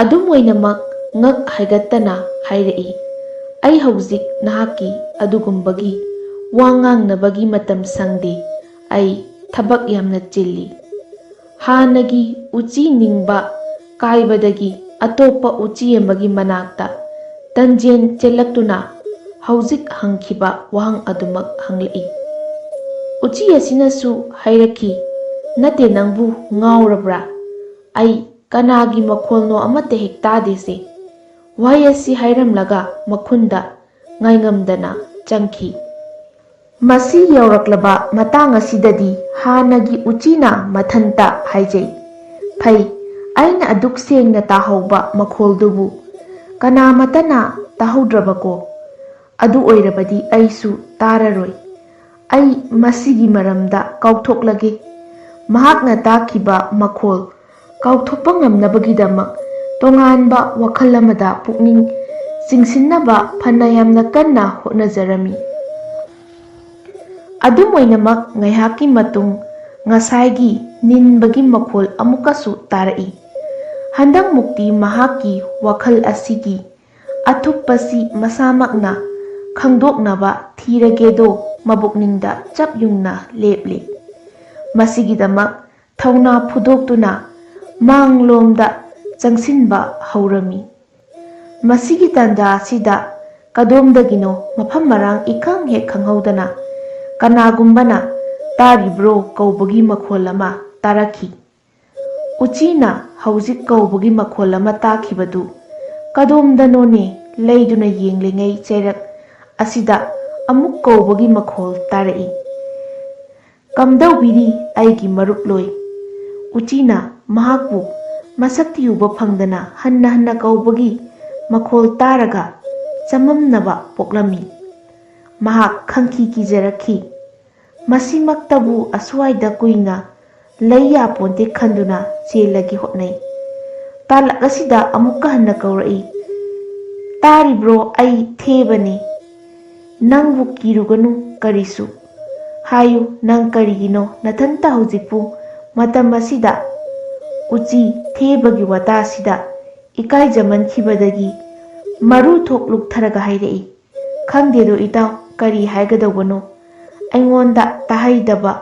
ꯑꯗꯨꯝ ꯑꯣꯏꯅꯃꯛ ꯉꯛ ꯍꯥꯏꯒꯠꯇꯅ ꯍꯥꯏꯔꯛꯏ, "ꯑꯩ ꯍꯧꯖꯤꯛ ꯅꯍꯥꯛꯀꯤ ꯑꯗꯨꯒꯨꯝꯕꯒꯤ ꯋꯥ ꯉꯥꯡꯅꯕꯒꯤ ꯃꯇꯝ ꯁꯪꯗꯦ꯫ ꯑꯩ ꯊꯕꯛ ꯌꯥꯝꯅ ꯆꯤꯜꯂꯤ꯫" ꯍꯥꯟꯅꯒꯤ ꯎꯆꯤ ꯅꯤꯡꯕ ꯀꯥꯏꯕꯗꯒꯤ ꯑꯇꯣꯞꯄ ꯎꯆꯤ ꯑꯃꯒꯤ ꯃꯅꯥꯛꯇ ꯇꯟꯖꯦꯟ ꯆꯦꯜꯂꯛꯇꯨꯅ ꯍꯧꯖꯤꯛ ꯍꯪꯈꯤꯕ ꯋꯥꯍꯪ ꯑꯗꯨꯃꯛ ꯍꯪꯂꯛꯏ꯫ ꯎꯆꯤ ꯑꯁꯤꯅꯁꯨ ꯍꯥꯏꯔꯛꯈꯤ, "ꯅꯠꯇꯦ, ꯅꯪꯕꯨ ꯉꯥꯎꯔꯕ꯭ꯔꯥ? ꯑꯩ "ꯀꯅꯥꯒꯤ ꯃꯈꯣꯜꯅꯣ ꯑꯃꯠꯇ ꯍꯦꯛ ꯇꯥꯗꯦꯁꯦ"꯫ ꯋꯥꯍꯩ ꯑꯁꯤ ꯍꯥꯏꯔꯝꯂꯒ ꯃꯈꯨꯟꯗ ꯉꯥꯏꯉꯝꯗꯅ ꯆꯪꯈꯤ꯫ ꯃꯁꯤ ꯌꯧꯔꯛꯂꯕ ꯃꯇꯥꯡ ꯑꯁꯤꯗꯗꯤ ꯍꯥꯟꯅꯒꯤ ꯎꯆꯤꯅ ꯃꯊꯟꯇ ꯍꯥꯏꯖꯩ, "ꯐꯩ, ꯑꯩꯅ ꯑꯗꯨꯛ ꯁꯦꯡꯅ ꯇꯥꯍꯧꯕ ꯃꯈꯣꯜꯗꯨꯕꯨ ꯀꯅꯥꯃꯠꯇꯅ ꯇꯥꯍꯧꯗ꯭ꯔꯕꯀꯣ? ꯑꯗꯨ ꯑꯣꯏꯔꯕꯗꯤ ꯑꯩꯁꯨ ꯇꯥꯔꯔꯣꯏ꯫ ꯑꯩ ꯃꯁꯤꯒꯤ ꯃꯔꯝꯗ ꯀꯥꯎꯊꯣꯛꯂꯒꯦ"꯫ ꯃꯍꯥꯛꯅ ꯇꯥꯈꯤꯕ ꯃꯈꯣꯜ ꯀꯥꯎꯊꯣꯛꯄ ꯉꯝꯅꯕꯒꯤꯗꯃꯛ ꯇꯣꯉꯥꯟꯕ ꯋꯥꯈꯜ ꯑꯃꯗ ꯄꯨꯛꯅꯤꯡ ꯆꯤꯡꯁꯤꯟꯅꯕ ꯐꯅ ꯌꯥꯝꯅ ꯀꯟꯅ ꯍꯣꯠꯅꯖꯔꯝꯃꯤ꯫ ꯑꯗꯨꯝ ꯑꯣꯏꯅꯃꯛ, ꯉꯥꯏꯍꯥꯛꯀꯤ ꯃꯇꯨꯡ ꯉꯁꯥꯏꯒꯤ ꯅꯤꯟꯕꯒꯤ ꯃꯈꯣꯜ ꯑꯃꯨꯛꯀꯁꯨ ꯇꯥꯔꯛꯏ꯫ ꯍꯟꯗꯛꯃꯨꯛꯇꯤ ꯃꯍꯥꯛꯀꯤ ꯋꯥꯈꯜ ꯑꯁꯤꯒꯤ ꯑꯊꯨꯞꯄꯁꯤ ꯃꯁꯥꯃꯛꯅ ꯈꯪꯗꯣꯛꯅꯕ ꯊꯤꯔꯒꯦꯗꯣ ꯃꯕꯨꯛꯅꯤꯡꯗ ꯆꯞ ꯌꯨꯡꯅ ꯂꯦꯞꯂꯤ꯫ ꯃꯁꯤꯒꯤꯗꯃꯛ ꯊꯧꯅꯥ ꯐꯨꯗꯣꯛꯇꯨꯅ ꯃꯥꯡꯂꯣꯝꯗ ꯆꯪꯁꯤꯟꯕ ꯍꯧꯔꯝꯃꯤ꯫ ꯃꯁꯤꯒꯤ ꯇꯥꯟꯖꯥ ꯑꯁꯤꯗ ꯀꯗꯣꯝꯗꯒꯤꯅꯣ ꯃꯐꯝ ꯃꯔꯥꯡ ꯏꯈꯪ ꯍꯦꯛ ꯈꯪꯍꯧꯗꯅ ꯀꯅꯥꯒꯨꯝꯕꯅ "ꯇꯥꯔꯤꯕ꯭ꯔꯣ?" ꯀꯧꯕꯒꯤ ꯃꯈꯣꯜ ꯑꯃ ꯇꯥꯔꯛꯈꯤ꯫ ꯎꯆꯤꯅ ꯍꯧꯖꯤꯛ ꯀꯧꯕꯒꯤ ꯃꯈꯣꯜ ꯑꯃ ꯇꯥꯈꯤꯕꯗꯨ ꯀꯗꯣꯝꯗꯅꯣꯅꯦ ꯂꯩꯗꯨꯅ ꯌꯦꯡꯂꯤꯉꯩ ꯆꯩꯔꯛ ꯑꯁꯤꯗ ꯑꯃꯨꯛ ꯀꯧꯕꯒꯤ ꯃꯈꯣꯜ ꯇꯥꯔꯛꯏ꯫ "ꯀꯝꯗꯧꯕꯤꯔꯤ ꯑꯩꯒꯤ ꯃꯔꯨꯞꯂꯣꯏ?" ꯎꯆꯤꯅ ꯃꯍꯥꯛꯄꯨ ꯃꯁꯛꯇꯤ ꯎꯕ ꯐꯪꯗꯅ ꯍꯟꯅ ꯍꯟꯅ ꯀꯧꯕꯒꯤ ꯃꯈꯣꯜ ꯇꯥꯔꯒ ꯆꯃꯝꯅꯕ ꯄꯣꯛꯂꯝꯃꯤ꯫ ꯃꯍꯥꯛ ꯈꯪꯀꯤ ꯀꯤꯖꯔꯛꯈꯤ꯫ ꯃꯁꯤꯃꯛꯇꯕꯨ ꯑꯁ꯭ꯋꯥꯏꯗ ꯀꯨꯏꯅ ꯂꯩ ꯌꯥꯄꯣꯟꯇꯦ ꯈꯟꯗꯨꯅ ꯆꯦꯜꯂꯒꯦ ꯍꯣꯠꯅꯩ꯫ ꯇꯥꯂꯛ ꯑꯁꯤꯗ ꯑꯃꯨꯛꯀ ꯍꯟꯅ ꯀꯧꯔꯛꯏ, "ꯇꯥꯔꯤꯕ꯭ꯔꯣ? ꯑꯩ ꯊꯦꯕꯅꯤ꯫ ꯅꯪꯕꯨ ꯀꯤꯔꯨꯒꯅꯨ ꯀꯔꯤꯁꯨ꯫ ꯍꯥꯏꯌꯨ, ꯅꯪ ꯀꯔꯤꯒꯤꯅꯣ ꯅꯊꯟꯇ ꯍꯧꯖꯤꯛꯄꯨ ꯃꯇꯝ ꯑꯁꯤꯗ?" ꯎꯆꯤ ꯊꯦꯕꯒꯤ ꯋꯥꯇꯥꯁꯤꯗ ꯏꯀꯥꯏꯖꯃꯟꯈꯤꯕꯗꯒꯤ ꯃꯔꯨ ꯊꯣꯛ ꯂꯨꯛꯊꯔꯒ ꯍꯥꯏꯔꯛꯏ, "ꯈꯪꯗꯦꯗꯣ ꯏꯇꯥꯎ, ꯀꯔꯤ ꯍꯥꯏꯒꯗꯧꯕꯅꯣ? ꯑꯩꯉꯣꯟꯗ ꯇꯥꯍꯩꯗꯕ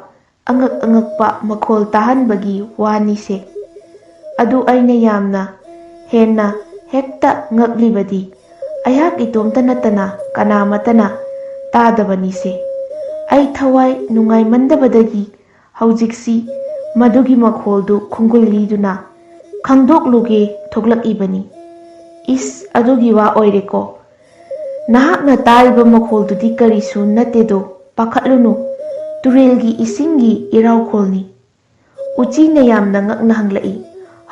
ꯑꯉꯛ ꯑꯉꯛꯄ ꯃꯈꯣꯜ ꯇꯥꯍꯟꯕꯒꯤ ꯋꯥꯅꯤꯁꯦ꯫ ꯑꯗꯨ ꯑꯩꯅ ꯌꯥꯝꯅ ꯍꯦꯟꯅ ꯍꯦꯛꯇ ꯉꯛꯂꯤꯕꯗꯤ ꯑꯩꯍꯥꯛ ꯏꯇꯣꯝꯇ ꯅꯠꯇꯅ ꯀꯅꯥꯃꯠꯇꯅ ꯇꯥꯗꯕꯅꯤꯁꯦ꯫ ꯑꯩ ꯊꯋꯥꯏ ꯅꯨꯡꯉꯥꯏꯃꯟꯗꯕꯗꯒꯤ ꯍꯧꯖꯤꯛꯁꯤ ꯃꯗꯨꯒꯤ ꯃꯈꯣꯜꯗꯨ ꯈꯣꯡꯒꯨꯜ ꯂꯤꯗꯨꯅ ꯈꯪꯗꯣꯛꯂꯨꯒꯦ ꯊꯣꯛꯂꯛꯏꯕꯅꯤ꯫ ꯏꯁ, ꯑꯗꯨꯒꯤ ꯋꯥ ꯑꯣꯏꯔꯦꯀꯣ꯫ ꯅꯍꯥꯛꯅ ꯇꯥꯔꯤꯕ ꯃꯈꯣꯜꯗꯨꯗꯤ ꯀꯔꯤꯁꯨ ꯅꯠꯇꯦꯗꯣ, ꯄꯥꯈꯠꯂꯨꯅꯨ꯫ ꯇꯨꯔꯦꯜꯒꯤ ꯏꯁꯤꯡꯒꯤ ꯏꯔꯥꯎꯈꯣꯜꯅꯤ꯫ ꯎꯆꯤꯅ ꯌꯥꯝꯅ ꯉꯛꯅ ꯍꯪꯂꯛꯏ,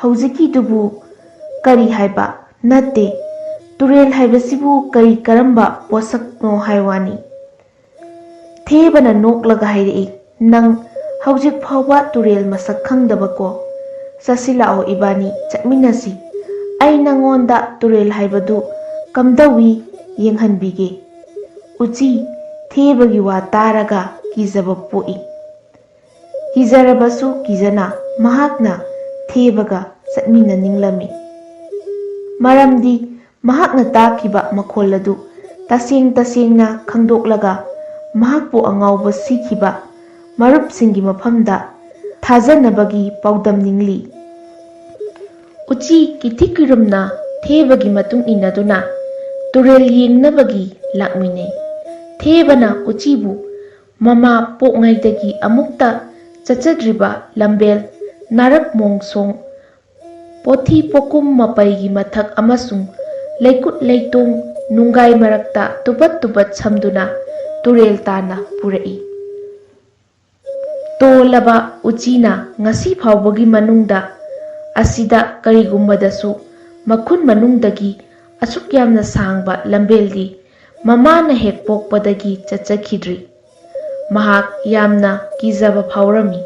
"ꯍꯧꯖꯤꯛꯀꯤꯗꯨꯕꯨ ꯀꯔꯤ ꯍꯥꯏꯕ? ꯅꯠꯇꯦ, ꯇꯨꯔꯦꯜ ꯍꯥꯏꯕꯁꯤꯕꯨ ꯀꯔꯤ ꯀꯔꯝꯕ ꯄꯣꯠꯁꯛꯅꯣ ꯍꯥꯏ ꯋꯥꯅꯤ?" ꯊꯦꯕꯅ ꯅꯣꯛꯂꯒ ꯍꯥꯏꯔꯛꯏ, "ꯅꯪ ꯍꯧꯖꯤꯛ ꯐꯥꯎꯕ ꯇꯨꯔꯦꯜ ꯃꯁꯛ ꯈꯪꯗꯕꯀꯣ? ꯆꯠꯁꯤꯜꯂꯛꯑꯣ ꯏꯕꯥꯅꯤ ꯆꯠꯃꯤꯟꯅꯁꯤ꯫ ꯑꯩ ꯅꯪꯉꯣꯟꯗ ꯇꯨꯔꯦꯜ ꯍꯥꯏꯕꯗꯨ ꯀꯝꯗꯧꯏ ꯌꯦꯡꯍꯟꯕꯤꯒꯦ꯫" ꯎꯆꯤ ꯊꯦꯕꯒꯤ ꯋꯥ ꯇꯥꯔꯒ ꯀꯤꯖꯕ ꯄꯣꯛꯏ꯫ ꯀꯤꯖꯔꯕꯁꯨ ꯀꯤꯖꯅ ꯃꯍꯥꯛꯅ ꯊꯦꯕꯒ ꯆꯠꯃꯤꯟꯅꯅꯤꯡꯂꯝꯃꯤ꯫ ꯃꯔꯝꯗꯤ ꯃꯍꯥꯛꯅ ꯇꯥꯈꯤꯕ ꯃꯈꯣꯜ ꯑꯗꯨ ꯇꯁꯦꯡ ꯇꯁꯦꯡꯅ ꯈꯪꯗꯣꯛꯂꯒ ꯃꯍꯥꯛꯄꯨ ꯑꯉꯥꯎꯕ ꯁꯤꯈꯤꯕ ꯃꯔꯨꯞꯁꯤꯡꯒꯤ ꯃꯐꯝꯗ ꯊꯥꯖꯅꯕꯒꯤ ꯄꯥꯎꯗꯝ ꯅꯤꯡꯂꯤ꯫ ꯎꯆꯤ ꯀꯤꯊꯤ ꯀꯤꯔꯨꯝꯅ ꯊꯦꯕꯒꯤ ꯃꯇꯨꯡ ꯏꯟꯅꯗꯨꯅ ꯇꯨꯔꯦꯜ ꯌꯦꯡꯅꯕꯒꯤ ꯂꯥꯛꯃꯤꯟꯅꯩ꯫ ꯊꯦꯕꯅ ꯎꯆꯤꯕꯨ ꯃꯃꯥ ꯄꯣꯛꯉꯩꯗꯒꯤ ꯑꯃꯨꯛꯇ ꯆꯠꯆꯗ꯭ꯔꯤꯕ ꯂꯝꯕꯦꯜ, ꯅꯥꯔꯛ ꯃꯣꯡꯁꯣꯡ, ꯄꯣꯊꯤ ꯄꯣꯀꯨꯝ ꯃꯄꯩꯒꯤ ꯃꯊꯛ ꯑꯃꯁꯨꯡ ꯂꯩꯀꯨꯠ ꯂꯩꯇꯣꯡ ꯅꯨꯡꯒꯥꯏ ꯃꯔꯛꯇ ꯇꯨꯕꯠ ꯇꯨꯕꯠ ꯁꯝꯗꯨꯅ ꯇꯨꯔꯦꯜ ꯇꯥꯟꯅ ꯄꯨꯔꯛꯏ꯫ ꯇꯣꯜꯂꯕ ꯎꯆꯤꯅ ꯉꯁꯤ ꯐꯥꯎꯕꯒꯤ ꯃꯅꯨꯡꯗ ꯑꯁꯤꯗ ꯀꯔꯤꯒꯨꯝꯕꯗꯁꯨ ꯃꯈꯨꯟ ꯃꯅꯨꯡꯗꯒꯤ ꯑꯁꯨꯛ ꯌꯥꯝꯅ ꯁꯥꯡꯕ ꯂꯝꯕꯦꯜꯗꯤ ꯃꯃꯥꯅ ꯍꯦꯛ ꯄꯣꯛꯄꯗꯒꯤ ꯆꯠꯆꯈꯤꯗ꯭ꯔꯤ꯫ ꯃꯍꯥꯛ ꯌꯥꯝꯅ ꯀꯤꯖꯕ ꯐꯥꯎꯔꯝꯃꯤ꯫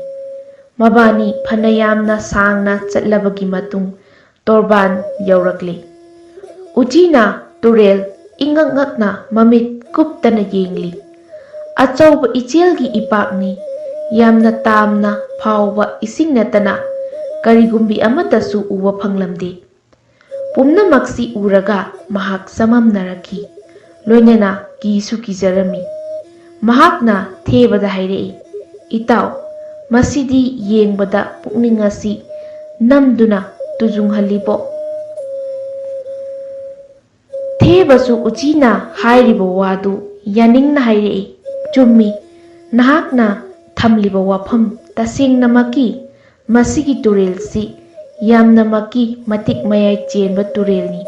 ꯃꯕꯥꯅꯤ ꯐꯅ ꯌꯥꯝꯅ ꯁꯥꯡꯅ ꯆꯠꯂꯕꯒꯤ ꯃꯇꯨꯡ ꯇꯣꯔꯕꯥꯟ ꯌꯧꯔꯛꯂꯤ꯫ ꯎꯆꯤꯅ ꯇꯨꯔꯦꯜ ꯏꯉꯛ ꯉꯛꯅ ꯃꯃꯤꯠ ꯀꯨꯞꯇꯅ ꯌꯦꯡꯂꯤ꯫ ꯑꯆꯧꯕ ꯏꯆꯦꯜꯒꯤ ꯏꯄꯥꯛꯅꯤ꯫ ꯌꯥꯝꯅ ꯇꯥꯝꯅ ꯐꯥꯎꯕ ꯏꯁꯤꯡ ꯅꯠꯇꯅ ꯀꯔꯤꯒꯨꯝꯕꯤ ꯑꯃꯠꯇꯁꯨ ꯎꯕ ꯐꯪꯂꯝꯗꯦ꯫ ꯄꯨꯝꯅꯃꯛꯁꯤ ꯎꯔꯒ ꯃꯍꯥꯛ ꯆꯃꯝꯅꯔꯛꯈꯤ꯫ ꯂꯣꯏꯅꯅ ꯀꯤꯁꯨ ꯀꯤꯖꯔꯝꯃꯤ꯫ ꯃꯍꯥꯛꯅ ꯊꯦꯕꯗ ꯍꯥꯏꯔꯛꯏ, "ꯏꯇꯥꯎ, ꯃꯁꯤꯗꯤ ꯌꯦꯡꯕꯗ ꯄꯨꯛꯅꯤꯡ ꯑꯁꯤ ꯅꯝꯗꯨꯅ ꯇꯨꯖꯨꯡꯍꯜꯂꯤꯕꯣ?" ꯊꯦꯕꯁꯨ ꯎꯆꯤꯅ ꯍꯥꯏꯔꯤꯕ ꯋꯥꯗꯨ ꯌꯥꯅꯤꯡꯅ ꯍꯥꯏꯔꯛꯏ, "ꯆꯨꯝꯃꯤ, ꯅꯍꯥꯛꯅ ꯊꯝꯂꯤꯕ ꯋꯥꯐꯝ ꯇꯁꯦꯡꯅꯃꯛꯀꯤ ꯃꯁꯤꯒꯤ ꯇꯨꯔꯦꯜꯁꯤ ꯌꯥꯝꯅꯃꯛꯀꯤ ꯃꯇꯤꯛ ꯃꯌꯥꯏ ꯆꯦꯟꯕ ꯇꯨꯔꯦꯜꯅꯤ꯫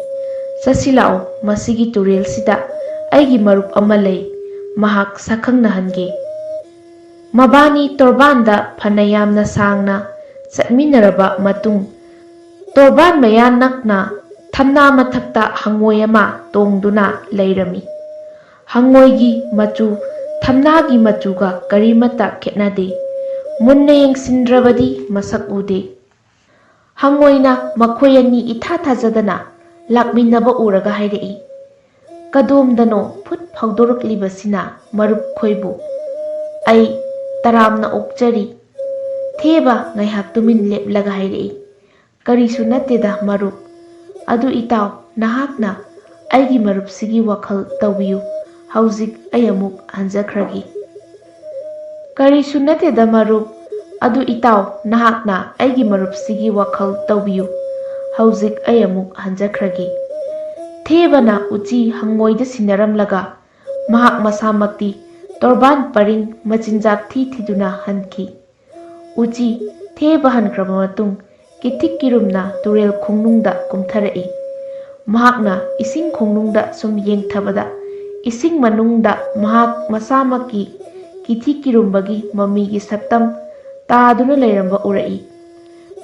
ꯆꯠꯁꯤꯜꯂꯛꯑꯣ, ꯃꯁꯤꯒꯤ ꯇꯨꯔꯦꯜꯁꯤꯗ ꯑꯩꯒꯤ ꯃꯔꯨꯞ ꯑꯃ ꯂꯩ, ꯃꯍꯥꯛ ꯁꯛꯈꯪꯅꯍꯟꯒꯦ꯫ ꯃꯕꯥꯅꯤ ꯇꯣꯔꯕꯥꯟꯗ ꯐꯅ ꯌꯥꯝꯅ ꯁꯥꯡꯅ ꯆꯠꯃꯤꯟꯅꯔꯕ ꯃꯇꯨꯡ, ꯇꯣꯔꯕꯥꯟ ꯃꯌꯥ ꯅꯛꯅ ꯊꯝꯅꯥ ꯃꯊꯛꯇ ꯍꯪꯉꯣꯏ ꯑꯃ ꯇꯣꯡꯗꯨꯅ ꯂꯩꯔꯝꯃꯤ꯫ ꯍꯪꯉꯣꯏꯒꯤ ꯃꯆꯨ ꯊꯝꯅꯥꯒꯤ ꯃꯆꯨꯒ ꯀꯔꯤꯃꯠꯇ ꯈꯦꯠꯅꯗꯦ꯫ ꯃꯨꯟꯅ ꯌꯦꯡꯁꯤꯟꯗ꯭ꯔꯕꯗꯤ ꯃꯁꯛ ꯎꯗꯦ꯫ ꯍꯪꯉꯣꯏꯅ ꯃꯈꯣꯏ ꯑꯅꯤ ꯏꯊꯥ ꯊꯥꯖꯗꯅ ꯂꯥꯛꯃꯤꯟꯅꯕ ꯎꯔꯒ ꯍꯥꯏꯔꯛꯏ, "ꯀꯗꯣꯝꯗꯅꯣ ꯐꯨꯠ ꯐꯥꯎꯗꯣꯔꯛꯂꯤꯕꯁꯤꯅ ꯃꯔꯨꯞ ꯈꯣꯏꯕꯨ?" ꯑꯩ ꯇꯔꯥꯝꯅ ꯑꯣꯛꯆꯔꯤ꯫ ꯊꯦꯕ ꯉꯥꯏꯍꯥꯛ ꯇꯨꯃꯤꯟ ꯂꯦꯞꯂꯒ ꯍꯥꯏꯔꯛꯏ, "ꯀꯔꯤꯁꯨ ꯅꯠꯇꯦꯗ ꯃꯔꯨꯞ꯫ ꯑꯗꯨ ꯏꯇꯥꯎ, ꯅꯍꯥꯛꯅ ꯑꯩꯒꯤ ꯃꯔꯨꯞꯁꯤꯒꯤ ꯋꯥꯈꯜ ꯇꯧꯕꯤꯌꯨ꯫ ꯍꯧꯖꯤꯛ ꯑꯩ ꯑꯃꯨꯛ ꯍꯟꯖꯈ꯭ꯔꯒꯦ꯫" "ꯀꯔꯤꯁꯨ ꯅꯠꯇꯦꯗ ꯃꯔꯨꯞ꯫ ꯑꯗꯨ ꯏꯇꯥꯎ, ꯅꯍꯥꯛꯅ ꯑꯩꯒꯤ ꯃꯔꯨꯞꯁꯤꯒꯤ ꯋꯥꯈꯜ ꯇꯧꯕꯤꯌꯨ꯫ ꯍꯧꯖꯤꯛ ꯑꯩ ꯑꯃꯨꯛ ꯍꯟꯖꯈ꯭ꯔꯒꯦ꯫" ꯊꯦꯕꯅ ꯎꯆꯤ ꯍꯪꯉꯣꯏꯗ ꯁꯤꯟꯅꯔꯝꯂꯒ ꯃꯍꯥꯛ ꯃꯁꯥꯃꯛꯇꯤ ꯇꯣꯔꯕꯥꯟ ꯄꯔꯤꯡ ꯃꯆꯤꯟꯖꯥꯛ ꯊꯤ ꯊꯤꯗꯨꯅ ꯍꯟꯈꯤ꯫ ꯎꯆꯤ ꯊꯦꯕ ꯍꯟꯈ꯭ꯔꯕ ꯃꯇꯨꯡ ꯀꯤꯊꯤꯛ ꯀꯤꯔꯨꯝꯅ ꯇꯨꯔꯦꯜ ꯈꯣꯡꯅꯨꯡꯗ ꯀꯨꯝꯊꯔꯛꯏ꯫ ꯃꯍꯥꯛꯅ ꯏꯁꯤꯡ ꯈꯣꯡꯅꯨꯡꯗ ꯁꯨꯝ ꯌꯦꯡꯊꯕꯗ ꯏꯁꯤꯡ ꯃꯅꯨꯡꯗ ꯃꯍꯥꯛ ꯃꯁꯥꯃꯛꯀꯤ ꯀꯤꯊꯤꯛ ꯀꯤꯔꯨꯝꯕꯒꯤ ꯃꯃꯤꯒꯤ ꯁꯛꯇꯝ ꯇꯥꯗꯨꯅ ꯂꯩꯔꯝꯕ ꯎꯔꯛꯏ꯫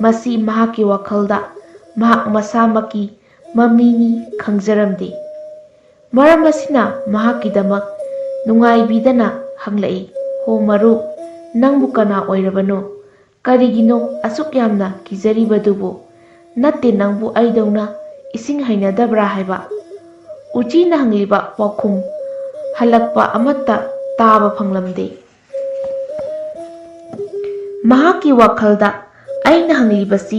ꯃꯁꯤ ꯃꯍꯥꯛꯀꯤ ꯋꯥꯈꯜꯗ ꯃꯍꯥꯛ ꯃꯁꯥꯃꯛꯀꯤ ꯃꯃꯤꯅꯤ ꯈꯪꯖꯔꯝꯗꯦ꯫ ꯃꯔꯝ ꯑꯁꯤꯅ ꯃꯍꯥꯛꯀꯤꯗꯃꯛ ꯅꯨꯡꯉꯥꯏꯕꯤꯗꯅ ꯍꯪꯂꯛꯏ, "ꯍꯣ ꯃꯔꯨꯞ, ꯅꯪꯕꯨ ꯀꯅꯥ ꯑꯣꯏꯔꯕꯅꯣ? ꯀꯔꯤꯒꯤꯅꯣ ꯑꯁꯨꯛ ꯌꯥꯝꯅ ꯀꯤꯖꯔꯤꯕꯗꯨꯕꯨ? ꯅꯠꯇꯦ ꯅꯪꯕꯨ ꯑꯩꯗꯧꯅ ꯏꯁꯤꯡ ꯍꯩꯅꯗꯕ꯭ꯔꯥ ꯍꯥꯏꯕ?" ꯎꯆꯤꯅ ꯍꯪꯂꯤꯕ ꯄꯥꯎꯈꯨꯝ ꯍꯜꯂꯛꯄ ꯑꯃꯠꯇ ꯇꯥꯕ ꯐꯪꯂꯝꯗꯦ꯫ ꯃꯍꯥꯛꯀꯤ ꯋꯥꯈꯜꯗ ꯑꯩꯅ ꯍꯪꯂꯤꯕꯁꯤ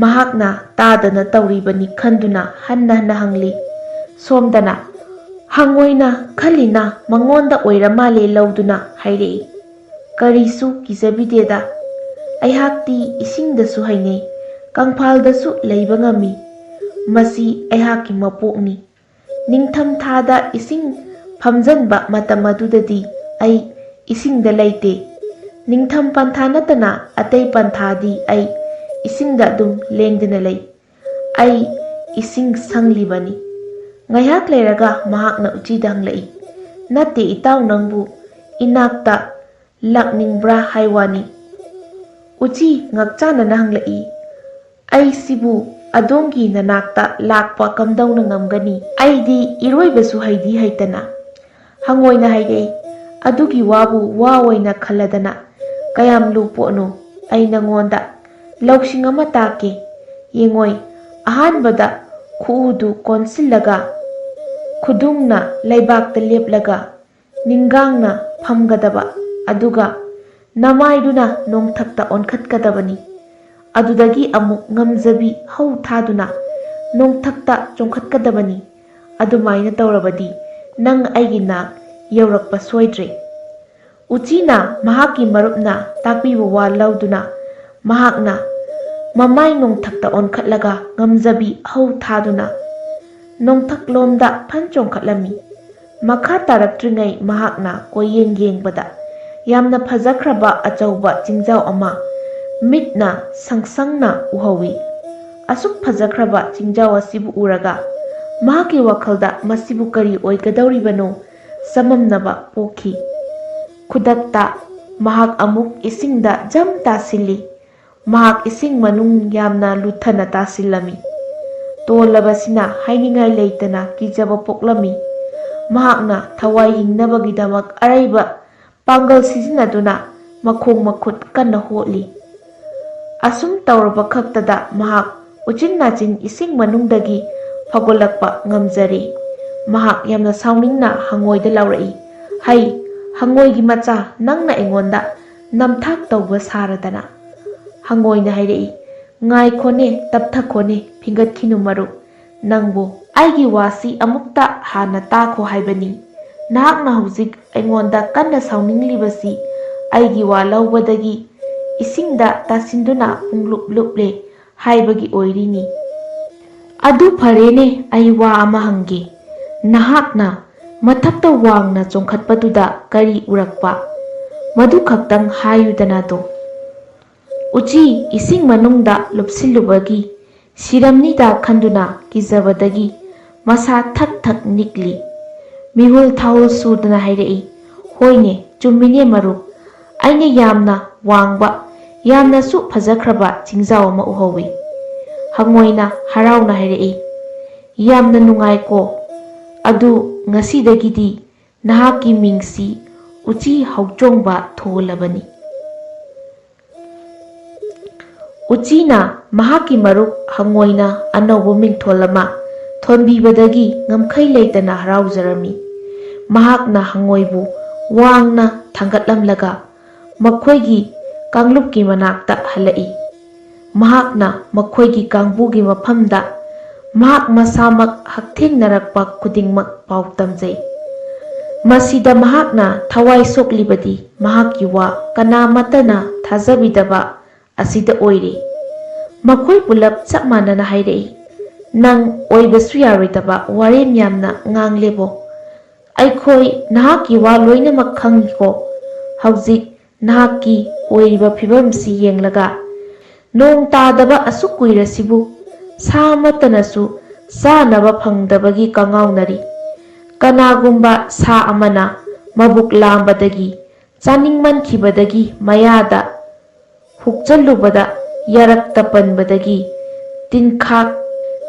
ꯃꯍꯥꯛꯅ ꯇꯥꯗꯅ ꯇꯧꯔꯤꯕꯅꯤ ꯈꯟꯗꯨꯅ ꯍꯟꯅ ꯍꯟꯅ ꯍꯪꯂꯤ꯫ ꯁꯣꯝꯗꯅ ꯍꯪꯉꯣꯏꯅ ꯈꯜꯂꯤꯅ ꯃꯉꯣꯟꯗ ꯑꯣꯏꯔ ꯃꯥꯜꯂꯦ ꯂꯧꯗꯨꯅ ꯍꯥꯏꯔꯛꯏ, "ꯀꯔꯤꯁꯨ ꯀꯤꯖꯕꯤꯗꯦꯗ꯫ ꯑꯩꯍꯥꯛꯇꯤ ꯏꯁꯤꯡꯗꯁꯨ ꯍꯩꯅꯩ, ꯀꯪꯐꯥꯜꯗꯁꯨ ꯂꯩꯕ ꯉꯝꯃꯤ꯫ ꯃꯁꯤ ꯑꯩꯍꯥꯛꯀꯤ ꯃꯄꯣꯛꯅꯤ꯫ ꯅꯤꯡꯊꯝ ꯊꯥꯗ ꯏꯁꯤꯡ ꯐꯝꯖꯟꯕ ꯃꯇꯝ ꯑꯗꯨꯗꯗꯤ ꯑꯩ ꯏꯁꯤꯡꯗ ꯂꯩꯇꯦ꯫ ꯅꯤꯡꯊꯝ ꯄꯟꯊꯥ ꯅꯠꯇꯅ ꯑꯇꯩ ꯄꯟꯊꯥꯗꯤ ꯑꯩ ꯏꯁꯤꯡꯗ ꯑꯗꯨꯝ ꯂꯦꯡꯗꯅ ꯂꯩ꯫ ꯑꯩ ꯏꯁꯤꯡ ꯁꯪꯂꯤꯕꯅꯤ꯫ ꯉꯥꯏꯍꯥꯛ ꯂꯩꯔꯒ ꯃꯍꯥꯛꯅ ꯎꯆꯤꯗ ꯍꯪꯂꯛꯏ, "ꯅꯠꯇꯦ ꯏꯇꯥꯎ, ꯅꯪꯕꯨ ꯏꯅꯥꯛꯇ ꯂꯥꯛꯅꯤꯡꯕ꯭ꯔꯥ ꯍꯥꯏ ꯋꯥꯅꯤ?" ꯎꯆꯤ ꯉꯛꯆꯥꯅꯅ ꯍꯪꯂꯛꯏ, "ꯑꯩꯁꯤꯕꯨ ꯑꯗꯣꯝꯒꯤ ꯅꯅꯥꯛꯇ ꯂꯥꯛꯄ ꯀꯝꯗꯧꯅ ꯉꯝꯒꯅꯤ? ꯑꯩꯗꯤ ꯏꯔꯣꯏꯕꯁꯨ ꯍꯩꯗꯤ ꯍꯩꯇꯅ꯫" ꯍꯪꯉꯣꯏꯅ ꯍꯥꯏꯔꯛꯏ, "ꯑꯗꯨꯒꯤ ꯋꯥꯕꯨ ꯋꯥ ꯑꯣꯏꯅ ꯈꯜꯂꯗꯅ ꯀꯌꯥꯝ ꯂꯨ ꯄꯣꯠꯅꯣ? ꯑꯩ ꯅꯉꯣꯟꯗ ꯂꯧꯁꯤꯡ ꯑꯃ ꯇꯥꯛꯀꯦ꯫ ꯌꯦꯡꯉꯣꯏ, ꯑꯍꯥꯟꯕꯗ ꯈꯨꯎꯗꯨ ꯀꯣꯟꯁꯤꯜꯂꯒ ꯈꯨꯗꯨꯝꯅ ꯂꯩꯕꯥꯛꯇ ꯂꯦꯞꯂꯒ ꯅꯤꯡꯒꯥꯡꯅ ꯐꯝꯒꯗꯕ, ꯑꯗꯨꯒ ꯅꯃꯥꯏꯗꯨꯅ ꯅꯣꯡꯊꯛꯇ ꯑꯣꯟꯈꯠꯀꯗꯕꯅꯤ꯫ ꯑꯗꯨꯗꯒꯤ ꯑꯃꯨꯛ ꯉꯝꯖꯕꯤ ꯍꯧ ꯊꯥꯗꯨꯅ ꯅꯣꯡꯊꯛꯇ ꯆꯣꯡꯈꯠꯀꯗꯕꯅꯤ꯫ ꯑꯗꯨꯃꯥꯏꯅ ꯇꯧꯔꯕꯗꯤ ꯅꯪ ꯑꯩꯒꯤ ꯅꯥꯛ ꯌꯧꯔꯛꯄ ꯁꯣꯏꯗ꯭ꯔꯦ꯫" ꯎꯆꯤꯅ ꯃꯍꯥꯛꯀꯤ ꯃꯔꯨꯞꯅ ꯇꯥꯛꯄꯤꯕ ꯋꯥ ꯂꯧꯗꯨꯅ ꯃꯍꯥꯛꯅ ꯃꯃꯥꯏ ꯅꯣꯡꯊꯛꯇ ꯑꯣꯟꯈꯠꯂꯒ ꯉꯝꯖꯕꯤ ꯍꯧ ꯊꯥꯗꯨꯅ ꯅꯣꯡꯊꯛꯂꯣꯝꯗ ꯐꯟ ꯆꯣꯡꯈꯠꯂꯝꯃꯤ꯫ ꯃꯈꯥ ꯇꯥꯔꯛꯇ꯭ꯔꯤꯉꯩ ꯃꯍꯥꯛꯅ ꯀꯣꯏꯌꯦꯡ ꯌꯦꯡꯕꯗ ꯌꯥꯝꯅ ꯐꯖꯈ꯭ꯔꯕ ꯑꯆꯧꯕ ꯆꯤꯡꯖꯥꯎ ꯑꯃ ꯃꯤꯠꯅ ꯁꯪꯁꯪꯅ ꯎꯍꯧꯏ꯫ ꯑꯁꯨꯛ ꯐꯖꯈ꯭ꯔꯕ ꯆꯤꯡꯖꯥꯎ ꯑꯁꯤꯕꯨ ꯎꯔꯒ ꯃꯍꯥꯛꯀꯤ ꯋꯥꯈꯜꯗ ꯃꯁꯤꯕꯨ ꯀꯔꯤ ꯑꯣꯏꯒꯗꯧꯔꯤꯕꯅꯣ ꯆꯃꯝꯅꯕ ꯄꯣꯛꯈꯤ꯫ ꯈꯨꯗꯛꯇ ꯃꯍꯥꯛ ꯑꯃꯨꯛ ꯏꯁꯤꯡꯗ ꯖꯝ ꯇꯥꯁꯤꯜꯂꯤ꯫ ꯃꯍꯥꯛ ꯏꯁꯤꯡ ꯃꯅꯨꯡ ꯌꯥꯝꯅ ꯂꯨꯊꯅ ꯇꯥꯁꯤꯜꯂꯝꯃꯤ꯫ ꯇꯣꯜꯂꯕꯁꯤꯅ ꯍꯥꯏꯅꯤꯡꯉꯥꯏ ꯂꯩꯇꯅ ꯀꯤꯖꯕ ꯄꯣꯛꯂꯝꯃꯤ꯫ ꯃꯍꯥꯛꯅ ꯊꯋꯥꯏ ꯍꯤꯡꯅꯕꯒꯤꯗꯃꯛ ꯑꯔꯩꯕ ꯄꯥꯡꯒꯜ ꯁꯤꯖꯤꯟꯅꯗꯨꯅ ꯃꯈꯣꯡ ꯃꯈꯨꯠ ꯀꯟꯅ ꯍꯣꯠꯂꯤ꯫ ꯑꯁꯨꯝ ꯇꯧꯔꯕ ꯈꯛꯇꯗ ꯃꯍꯥꯛ ꯎꯆꯤꯟ ꯅꯥꯆꯤꯟ ꯏꯁꯤꯡ ꯃꯅꯨꯡꯗꯒꯤ ꯐꯒꯠꯂꯛꯄ ꯉꯝꯖꯔꯦ꯫ ꯃꯍꯥꯛ ꯌꯥꯝꯅ ꯁꯥꯎꯅꯤꯡꯅ ꯍꯪꯉꯣꯏꯗ ꯂꯥꯎꯔꯛꯏ, "ꯍꯩ, ꯍꯪꯉꯣꯏꯒꯤ ꯃꯆꯥ, ꯅꯪꯅ ꯑꯩꯉꯣꯟꯗ ꯅꯝꯊꯥꯛ ꯇꯧꯕ ꯁꯥꯔꯗꯅ!" ꯍꯪꯉꯣꯏꯅ ꯍꯥꯏꯔꯛꯏ, "ꯉꯥꯏꯈꯣꯅꯦ, ꯇꯞꯊꯈꯣꯅꯦ, ꯐꯤꯡꯒꯠꯈꯤꯅꯨ ꯃꯔꯨꯞ꯫ ꯅꯪꯕꯨ ꯑꯩꯒꯤ ꯋꯥꯁꯤ ꯑꯃꯨꯛꯇ ꯍꯥꯟꯅ ꯇꯥꯈꯣ ꯍꯥꯏꯕꯅꯤ꯫ ꯅꯍꯥꯛꯅ ꯍꯧꯖꯤꯛ ꯑꯩꯉꯣꯟꯗ ꯀꯟꯅ ꯁꯥꯎꯅꯤꯡꯂꯤꯕꯁꯤ ꯑꯩꯒꯤ ꯋꯥ ꯂꯧꯕꯗꯒꯤ ꯏꯁꯤꯡꯗ ꯇꯥꯁꯤꯟꯗꯨꯅ ꯄꯨꯡꯂꯨꯞ ꯂꯨꯞꯂꯦ ꯍꯥꯏꯕꯒꯤ ꯑꯣꯏꯔꯤꯅꯤ꯫ ꯑꯗꯨ ꯐꯔꯦꯅꯦ, ꯑꯩ ꯋꯥ ꯑꯃ ꯍꯪꯒꯦ꯫ ꯅꯍꯥꯛꯅ ꯃꯊꯛꯇ ꯋꯥꯡꯅ ꯆꯣꯡꯈꯠꯄꯗꯨꯗ ꯀꯔꯤ ꯎꯔꯛꯄ? ꯃꯗꯨ ꯈꯛꯇꯪ ꯍꯥꯏꯌꯨꯗꯅꯗꯣ꯫" ꯎꯆꯤ ꯏꯁꯤꯡ ꯃꯅꯨꯡꯗ ꯂꯨꯞꯁꯤꯜꯂꯨꯕꯒꯤ ꯁꯤꯔꯝꯅꯤꯗ ꯈꯟꯗꯨꯅ ꯀꯤꯖꯕꯗꯒꯤ ꯃꯁꯥ ꯊꯛ ꯊꯛ ꯅꯤꯛꯂꯤ꯫ ꯃꯤꯍꯨꯜ ꯊꯥꯍꯨꯜ ꯁꯨꯗꯅ ꯍꯥꯏꯔꯛꯏ, "ꯍꯣꯏꯅꯦ, ꯆꯨꯝꯃꯤꯅꯦ ꯃꯔꯨꯞ, ꯑꯩꯅ ꯌꯥꯝꯅ ꯋꯥꯡꯕ, ꯌꯥꯝꯅꯁꯨ ꯐꯖꯈ꯭ꯔꯕ ꯆꯤꯡꯖꯥꯎ ꯑꯃ ꯎꯍꯧꯏ꯫" ꯍꯉꯣꯏꯅ ꯍꯔꯥꯎꯅ ꯍꯥꯏꯔꯛꯏ, "ꯌꯥꯝꯅ ꯅꯨꯡꯉꯥꯏꯀꯣ꯫ ꯑꯗꯨ ꯉꯁꯤꯗꯒꯤꯗꯤ ꯅꯍꯥꯛꯀꯤ ꯃꯤꯡꯁꯤ ꯎꯆꯤ ꯍꯧꯆꯣꯡꯕ ꯊꯣꯜꯂꯕꯅꯤ꯫" ꯎꯆꯤꯅ ꯃꯍꯥꯛꯀꯤ ꯃꯔꯨꯞ ꯍꯉꯣꯏꯅ ꯑꯅꯧꯕ ꯃꯤꯡꯊꯣꯜ ꯑꯃ ꯊꯣꯟꯕꯤꯕꯗꯒꯤ ꯉꯝꯈꯩ ꯂꯩꯇꯅ ꯍꯔꯥꯎꯖꯔꯝꯃꯤ꯫ ꯃꯍꯥꯛꯅ ꯍꯉꯣꯏꯕꯨ ꯋꯥꯡꯅ ꯊꯥꯡꯒꯠꯂꯝꯂꯒ ꯃꯈꯣꯏꯒꯤ ꯀꯥꯡꯂꯨꯞꯀꯤ ꯃꯅꯥꯛꯇ ꯍꯜꯂꯛꯏ꯫ ꯃꯍꯥꯛꯅ ꯃꯈꯣꯏꯒꯤ ꯀꯥꯡꯕꯨꯒꯤ ꯃꯐꯝꯗ ꯃꯍꯥꯛ ꯃꯁꯥꯃꯛ ꯍꯛꯊꯦꯡꯅꯔꯛꯄ ꯈꯨꯗꯤꯡꯃꯛ ꯄꯥꯎ ꯇꯝꯖꯩ꯫ ꯃꯁꯤꯗ ꯃꯍꯥꯛꯅ ꯊꯋꯥꯏ ꯁꯣꯛꯂꯤꯕꯗꯤ ꯃꯍꯥꯛꯀꯤ ꯋꯥ ꯀꯅꯥꯃꯠꯇꯅ ꯊꯥꯖꯕꯤꯗꯕ ꯑꯁꯤꯗ ꯑꯣꯏꯔꯦ꯫ ꯃꯈꯣꯏ ꯄꯨꯂꯞ ꯆꯞ ꯃꯥꯟꯅꯅ ꯍꯥꯏꯔꯛꯏ, "ꯅꯪ ꯑꯣꯏꯕꯁꯨ ꯌꯥꯔꯣꯏꯗꯕ ꯋꯥꯔꯦꯝ ꯌꯥꯝꯅ ꯉꯥꯡꯂꯦꯕꯣ꯫ ꯑꯩꯈꯣꯏ ꯅꯍꯥꯛꯀꯤ ꯋꯥ ꯂꯣꯏꯅꯃꯛ ꯈꯪꯏꯀꯣ꯫ ꯍꯧꯖꯤꯛ ꯅꯍꯥꯛꯀꯤ ꯑꯣꯏꯔꯤꯕ ꯐꯤꯕꯝꯁꯤ ꯌꯦꯡꯂꯒ ꯅꯣꯡ ꯇꯥꯗꯕ ꯑꯁꯨꯛ ꯀꯨꯏꯔꯁꯤꯕꯨ ꯁꯥ ꯑꯃꯠꯇꯅꯁꯨ ꯆꯥꯅꯕ ꯐꯪꯗꯕꯒꯤ ꯀꯉꯥꯎꯅꯔꯤ꯫ ꯀꯅꯥꯒꯨꯝꯕ ꯁꯥ ꯑꯃꯅ ꯃꯕꯨꯛ ꯂꯥꯝꯕꯗꯒꯤ, ꯆꯥꯅꯤꯡꯃꯟꯈꯤꯕꯗꯒꯤ ꯃꯌꯥꯗ ꯍꯨꯛꯆꯜꯂꯨꯕꯗ ꯌꯥꯔꯛꯇ ꯄꯟꯕꯗꯒꯤ ꯇꯤꯟꯈꯥꯛ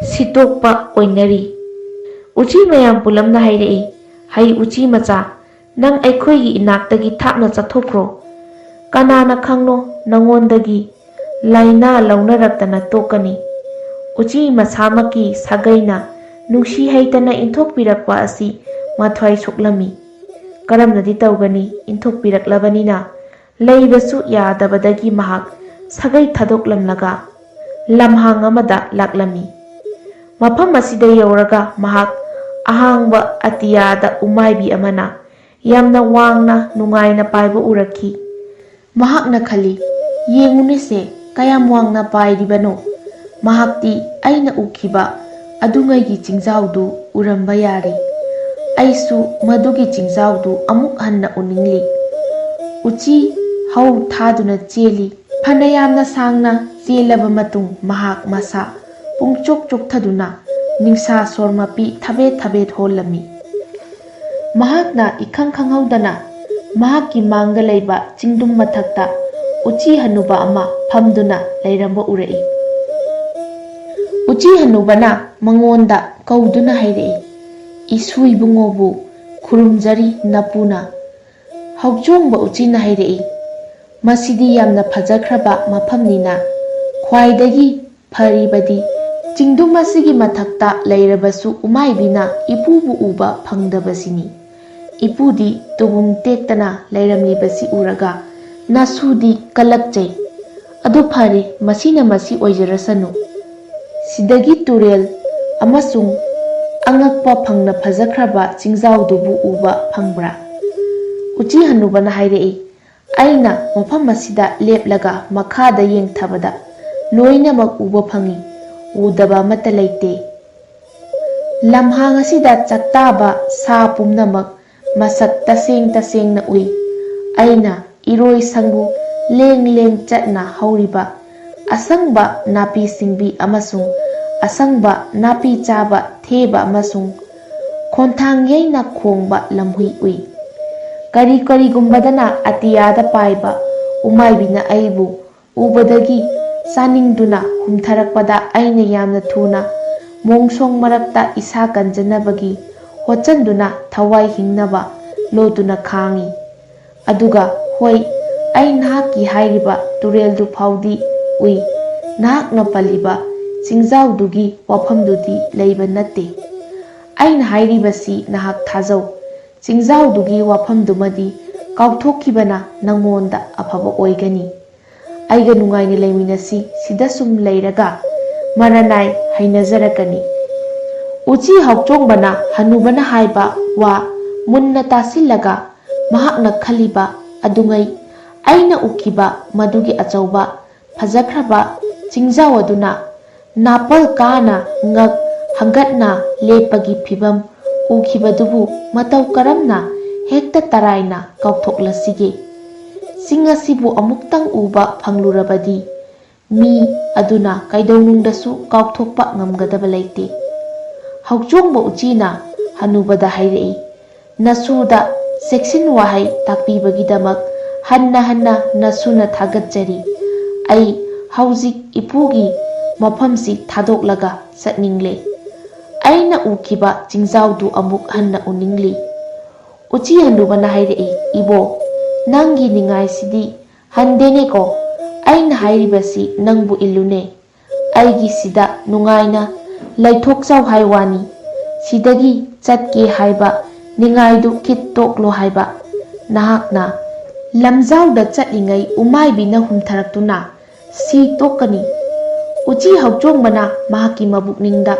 ꯁꯤꯠꯇꯣꯛꯄ ꯑꯣꯏꯅꯔꯤ꯫" ꯎꯆꯤ ꯃꯌꯥꯝ ꯄꯨꯂꯞꯅ ꯍꯥꯏꯔꯛꯏ, "ꯍꯩ ꯎꯆꯤ ꯃꯆꯥ, ꯅꯪ ꯑꯩꯈꯣꯏꯒꯤ ꯏꯅꯥꯛꯇꯒꯤ ꯊꯥꯞꯅ ꯆꯠꯊꯣꯛꯈ꯭ꯔꯣ꯫ ꯀꯅꯥꯅ ꯈꯪꯅꯣ ꯅꯉꯣꯟꯗꯒꯤ ꯂꯥꯏꯅꯥ ꯂꯧꯅꯔꯛꯇꯅ ꯇꯣꯛꯀꯅꯤ꯫" ꯎꯆꯤ ꯃꯁꯥꯃꯛꯀꯤ ꯁꯥꯒꯩꯅ ꯅꯨꯡꯁꯤ ꯍꯩꯇꯅ ꯏꯟꯊꯣꯛꯄꯤꯔꯛꯄ ꯑꯁꯤ ꯃꯊ꯭ꯋꯥꯏ ꯁꯣꯛꯂꯝꯃꯤ꯫ ꯀꯔꯝꯅꯗꯤ ꯇꯧꯒꯅꯤ, ꯏꯟꯊꯣꯛꯄꯤꯔꯛꯂꯕꯅꯤꯅ? ꯂꯩꯕꯁꯨ ꯌꯥꯗꯕꯗꯒꯤ ꯃꯍꯥꯛ ꯁꯥꯒꯩ ꯊꯥꯗꯣꯛꯂꯝꯂꯒ ꯂꯝꯍꯥꯡ ꯑꯃꯗ ꯂꯥꯛꯂꯝꯃꯤ꯫ ꯃꯐꯝ ꯑꯁꯤꯗ ꯌꯧꯔꯒ ꯃꯍꯥꯛ ꯑꯍꯥꯡꯕ ꯑꯇꯤꯌꯥꯗ ꯎꯃꯥꯏꯕꯤ ꯑꯃꯅ ꯌꯥꯝꯅ ꯋꯥꯡꯅ ꯅꯨꯡꯉꯥꯏꯅ ꯄꯥꯏꯕ ꯎꯔꯛꯈꯤ꯫ ꯃꯍꯥꯛꯅ ꯈꯜꯂꯤ, "ꯌꯦꯡꯉꯨꯅꯦꯁꯦ, ꯀꯌꯥꯝ ꯋꯥꯡꯅ ꯄꯥꯏꯔꯤꯕꯅꯣ! ꯃꯍꯥꯛꯇꯤ ꯑꯩꯅ ꯎꯈꯤꯕ ꯑꯗꯨꯉꯩꯒꯤ ꯆꯤꯡꯖꯥꯎꯗꯨ ꯎꯔꯝꯕ ꯌꯥꯔꯦ꯫ ꯑꯩꯁꯨ ꯃꯗꯨꯒꯤ ꯆꯤꯡꯖꯥꯎꯗꯨ ꯑꯃꯨꯛ ꯍꯟꯅ ꯎꯅꯤꯡꯂꯤ꯫" ꯎꯆꯤ ꯍꯧ ꯊꯥꯗꯨꯅ ꯆꯦꯜꯂꯤ꯫ ꯐꯅꯌꯥꯝꯅ ꯁꯥꯡꯅ ꯆꯦꯜꯂꯕ ꯃꯇꯨꯡ ꯃꯍꯥꯛ ꯃꯁꯥ ꯄꯨꯡꯆꯣꯛ ꯆꯣꯛꯊꯗꯨꯅ ꯅꯤꯡꯁꯥ ꯁꯣꯔ ꯃꯄꯤ ꯊꯕꯦꯠ ꯊꯕꯦꯠ ꯍꯣꯜꯂꯝꯃꯤ꯫ ꯃꯍꯥꯛꯅ ꯏꯈꯪ ꯈꯪꯍꯧꯗꯅ ꯃꯍꯥꯛꯀꯤ ꯃꯥꯡꯗ ꯂꯩꯕ ꯆꯤꯡꯗꯨꯝ ꯃꯊꯛꯇ ꯎꯆꯤ ꯍꯅꯨꯕ ꯑꯃ ꯐꯝꯗꯨꯅ ꯂꯩꯔꯝꯕ ꯎꯔꯛꯏ꯫ ꯎꯆꯤ ꯍꯅꯨꯕꯅ ꯃꯉꯣꯟꯗ ꯀꯧꯗꯨꯅ ꯍꯥꯏꯔꯛꯏ, "ꯏꯁꯨ ꯏꯕꯨꯡꯉꯣꯕꯨ ꯈꯨꯔꯨꯝꯖꯔꯤ ꯅꯄꯨꯅ꯫" ꯍꯧꯆꯣꯡꯕ ꯎꯆꯤꯅ ꯍꯥꯏꯔꯛꯏ, "ꯃꯁꯤꯗꯤ ꯌꯥꯝꯅ ꯐꯖꯈ꯭ꯔꯕ ꯃꯐꯝꯅꯤꯅ ꯈ꯭ꯋꯥꯏꯗꯒꯤ ꯐꯔꯤꯕꯗꯤ ꯆꯤꯡꯗꯨꯝ ꯑꯁꯤꯒꯤ ꯃꯊꯛꯇ ꯂꯩꯔꯕꯁꯨ ꯎꯃꯥꯏꯕꯤꯅ ꯏꯄꯨꯕꯨ ꯎꯕ ꯐꯪꯗꯕꯁꯤꯅꯤ꯫ ꯏꯄꯨꯗꯤ ꯇꯨꯕꯨꯝ ꯇꯦꯛꯇꯅ ꯂꯩꯔꯝꯂꯤꯕꯁꯤ ꯎꯔꯒ ꯅꯁꯨꯗꯤ ꯀꯜꯂꯛꯆꯩ꯫ ꯑꯗꯨ ꯐꯔꯦ, ꯃꯁꯤꯅ ꯃꯁꯤ ꯑꯣꯏꯖꯔꯁꯅꯨ꯫ ꯁꯤꯗꯒꯤ ꯇꯨꯔꯦꯜ ꯑꯃꯁꯨꯡ ꯑꯉꯛꯄ ꯐꯪꯅ ꯐꯖꯈ꯭ꯔꯕ ꯆꯤꯡꯖꯥꯎꯗꯨꯕꯨ ꯎꯕ ꯐꯪꯕ꯭ꯔꯥ?" ꯎꯆꯤ ꯍꯅꯨꯕꯅ ꯍꯥꯏꯔꯛꯏ, "ꯑꯩꯅ ꯃꯐꯝ ꯑꯁꯤꯗ ꯂꯦꯞꯂꯒ ꯃꯈꯥꯗ ꯌꯦꯡꯊꯕꯗ ꯂꯣꯏꯅꯃꯛ ꯎꯕ ꯐꯪꯏ, ꯎꯗꯕ ꯑꯃꯠꯇ ꯂꯩꯇꯦ꯫ ꯂꯝꯍꯥꯡ ꯑꯁꯤꯗ ꯆꯥꯛꯇꯥꯕ ꯁꯥ ꯄꯨꯝꯅꯃꯛ ꯃꯁꯛ ꯇꯁꯦꯡ ꯇꯁꯦꯡꯅ ꯎꯏ꯫ ꯑꯩꯅ ꯏꯔꯣꯏ ꯁꯪꯒꯨ ꯂꯦꯡ ꯂꯦꯡ ꯆꯠꯅ ꯍꯧꯔꯤꯕ ꯑꯁꯪꯕ ꯅꯥꯄꯤ ꯁꯤꯡꯕꯤ ꯑꯃꯁꯨꯡ ꯑꯁꯪꯕ ꯅꯥꯄꯤ ꯆꯥꯕ ꯊꯦꯕ ꯑꯃꯁꯨꯡ ꯈꯣꯟꯊꯥꯡ ꯌꯩꯅ ꯈꯣꯡꯕ ꯂꯝꯍꯨꯏ ꯎꯏ꯫ ꯀꯔꯤ ꯀꯔꯤꯒꯨꯝꯕꯗꯅ ꯑꯇꯤꯌꯥꯗ ꯄꯥꯏꯕ ꯎꯃꯥꯏꯕꯤꯅ ꯑꯩꯕꯨ ꯎꯕꯗꯒꯤ ꯆꯥꯅꯤꯡꯗꯨꯅ ꯍꯨꯝꯊꯔꯛꯄꯗ ꯑꯩꯅ ꯌꯥꯝꯅ ꯊꯨꯅ ꯃꯣꯡꯁꯣꯡ ꯃꯔꯛꯇ ꯏꯁꯥ ꯀꯟꯖꯅꯕꯒꯤ ꯍꯣꯠꯆꯟꯗꯨꯅ ꯊꯋꯥꯏ ꯍꯤꯡꯅꯕ ꯂꯣꯠꯇꯨꯅ ꯈꯥꯡꯉꯤ꯫ ꯑꯗꯨꯒ ꯍꯣꯏ, ꯑꯩ ꯅꯍꯥꯛꯀꯤ ꯍꯥꯏꯔꯤꯕ ꯇꯨꯔꯦꯜꯗꯨ ꯐꯥꯎꯗꯤ ꯎꯏ꯫ ꯅꯍꯥꯛꯅ ꯄꯜꯂꯤꯕ ꯆꯤꯡꯖꯥꯎꯗꯨꯒꯤ ꯋꯥꯐꯝꯗꯨꯗꯤ ꯂꯩꯕ ꯅꯠꯇꯦ꯫ ꯑꯩꯅ ꯍꯥꯏꯔꯤꯕꯁꯤ ꯅꯍꯥꯛ ꯊꯥꯖꯧ꯫ ꯆꯤꯡꯖꯥꯎꯗꯨꯒꯤ ꯋꯥꯐꯝꯗꯨꯃꯗꯤ ꯀꯥꯎꯊꯣꯛꯈꯤꯕꯅ ꯅꯉꯣꯟꯗ ꯑꯐꯕ ꯑꯣꯏꯒꯅꯤ꯫ ꯑꯩꯒ ꯅꯨꯡꯉꯥꯏꯅ ꯂꯩꯃꯤꯟꯅꯁꯤ, ꯁꯤꯗ ꯁꯨꯝ ꯂꯩꯔꯒ ꯃꯔꯅꯥꯏ ꯍꯩꯅꯖꯔꯛꯀꯅꯤ꯫" ꯎꯆꯤ ꯍꯧꯆꯣꯡꯕꯅ ꯍꯅꯨꯕꯅ ꯍꯥꯏꯕ ꯋꯥ ꯃꯨꯟꯅ ꯇꯥꯁꯤꯜꯂꯒ ꯃꯍꯥꯛꯅ ꯈꯜꯂꯤꯕ ꯑꯗꯨꯉꯩ ꯑꯩꯅ ꯎꯈꯤꯕ ꯃꯗꯨꯒꯤ ꯑꯆꯧꯕ ꯐꯖꯈ꯭ꯔꯕ ꯆꯤꯡꯖꯥꯎ ꯑꯗꯨꯅ ꯅꯥꯄꯜ ꯀꯥꯅ ꯉꯛ ꯍꯪꯒꯠꯅ ꯂꯦꯞꯄꯒꯤ ꯐꯤꯚꯝ ꯎꯈꯤꯕꯗꯨꯕꯨ ꯃꯇꯧ ꯀꯔꯝꯅ ꯍꯦꯛꯇ ꯇꯔꯥꯏꯅ ꯀꯥꯎꯊꯣꯛꯂꯁꯤꯒꯦ? ꯆꯤꯡ ꯑꯁꯤꯕꯨ ꯑꯃꯨꯛꯇꯪ ꯎꯕ ꯐꯪꯂꯨꯔꯕꯗꯤ ꯃꯤ ꯑꯗꯨꯅ ꯀꯩꯗꯧꯅꯨꯡꯗꯁꯨ ꯀꯥꯎꯊꯣꯛꯄ ꯉꯝꯒꯗꯕ ꯂꯩꯇꯦ꯫ ꯍꯧꯆꯣꯡꯕ ꯎꯆꯤꯅ ꯍꯅꯨꯕꯗ ꯍꯥꯏꯔꯛꯏ, "ꯅꯁꯨꯗ ꯆꯦꯛꯁꯤꯟ ꯋꯥꯍꯩ ꯇꯥꯛꯄꯤꯕꯒꯤꯗꯃꯛ ꯍꯟꯅ ꯍꯟꯅ ꯅꯁꯨꯅ ꯊꯥꯒꯠꯆꯔꯤ꯫ ꯑꯩ ꯍꯧꯖꯤꯛ ꯏꯄꯨꯒꯤ ꯃꯐꯝꯁꯤ ꯊꯥꯗꯣꯛꯂꯒ ꯆꯠꯅꯤꯡꯂꯦ꯫ ꯑꯩꯅ ꯎꯈꯤꯕ ꯆꯤꯡꯖꯥꯎꯗꯨ ꯑꯃꯨꯛ ꯍꯟꯅ ꯎꯅꯤꯡꯂꯤ꯫" ꯎꯆꯤ ꯍꯅꯨꯕꯅ ꯍꯥꯏꯔꯛꯏ, "ꯏꯕꯣ, ꯅꯪꯒꯤ ꯅꯤꯡꯉꯥꯏꯁꯤꯗꯤ ꯍꯟꯗꯦꯅꯦꯀꯣ꯫ ꯑꯩꯅ ꯍꯥꯏꯔꯤꯕꯁꯤ ꯅꯪꯕꯨ ꯏꯜꯂꯨꯅꯦ꯫ ꯑꯩꯒꯤ ꯁꯤꯗ ꯅꯨꯡꯉꯥꯏꯅ ꯂꯩꯊꯣꯛꯆꯧ ꯍꯥꯏ ꯋꯥꯅꯤ꯫ ꯁꯤꯗꯒꯤ ꯆꯠꯀꯦ ꯍꯥꯏꯕ ꯅꯤꯡꯉꯥꯏꯗꯨ ꯈꯤꯠ ꯇꯣꯛꯂꯣ ꯍꯥꯏꯕ꯫ ꯅꯍꯥꯛꯅ ꯂꯝꯖꯥꯎꯗ ꯆꯠꯂꯤꯉꯩ ꯎꯃꯥꯏꯕꯤꯅ ꯍꯨꯝꯊꯔꯛꯇꯨꯅ ꯁꯤ ꯇꯣꯛꯀꯅꯤ꯫" ꯎꯆꯤ ꯍꯧꯆꯣꯡꯕꯅ ꯃꯍꯥꯛꯀꯤ ꯃꯕꯨꯛꯅꯤꯡꯗ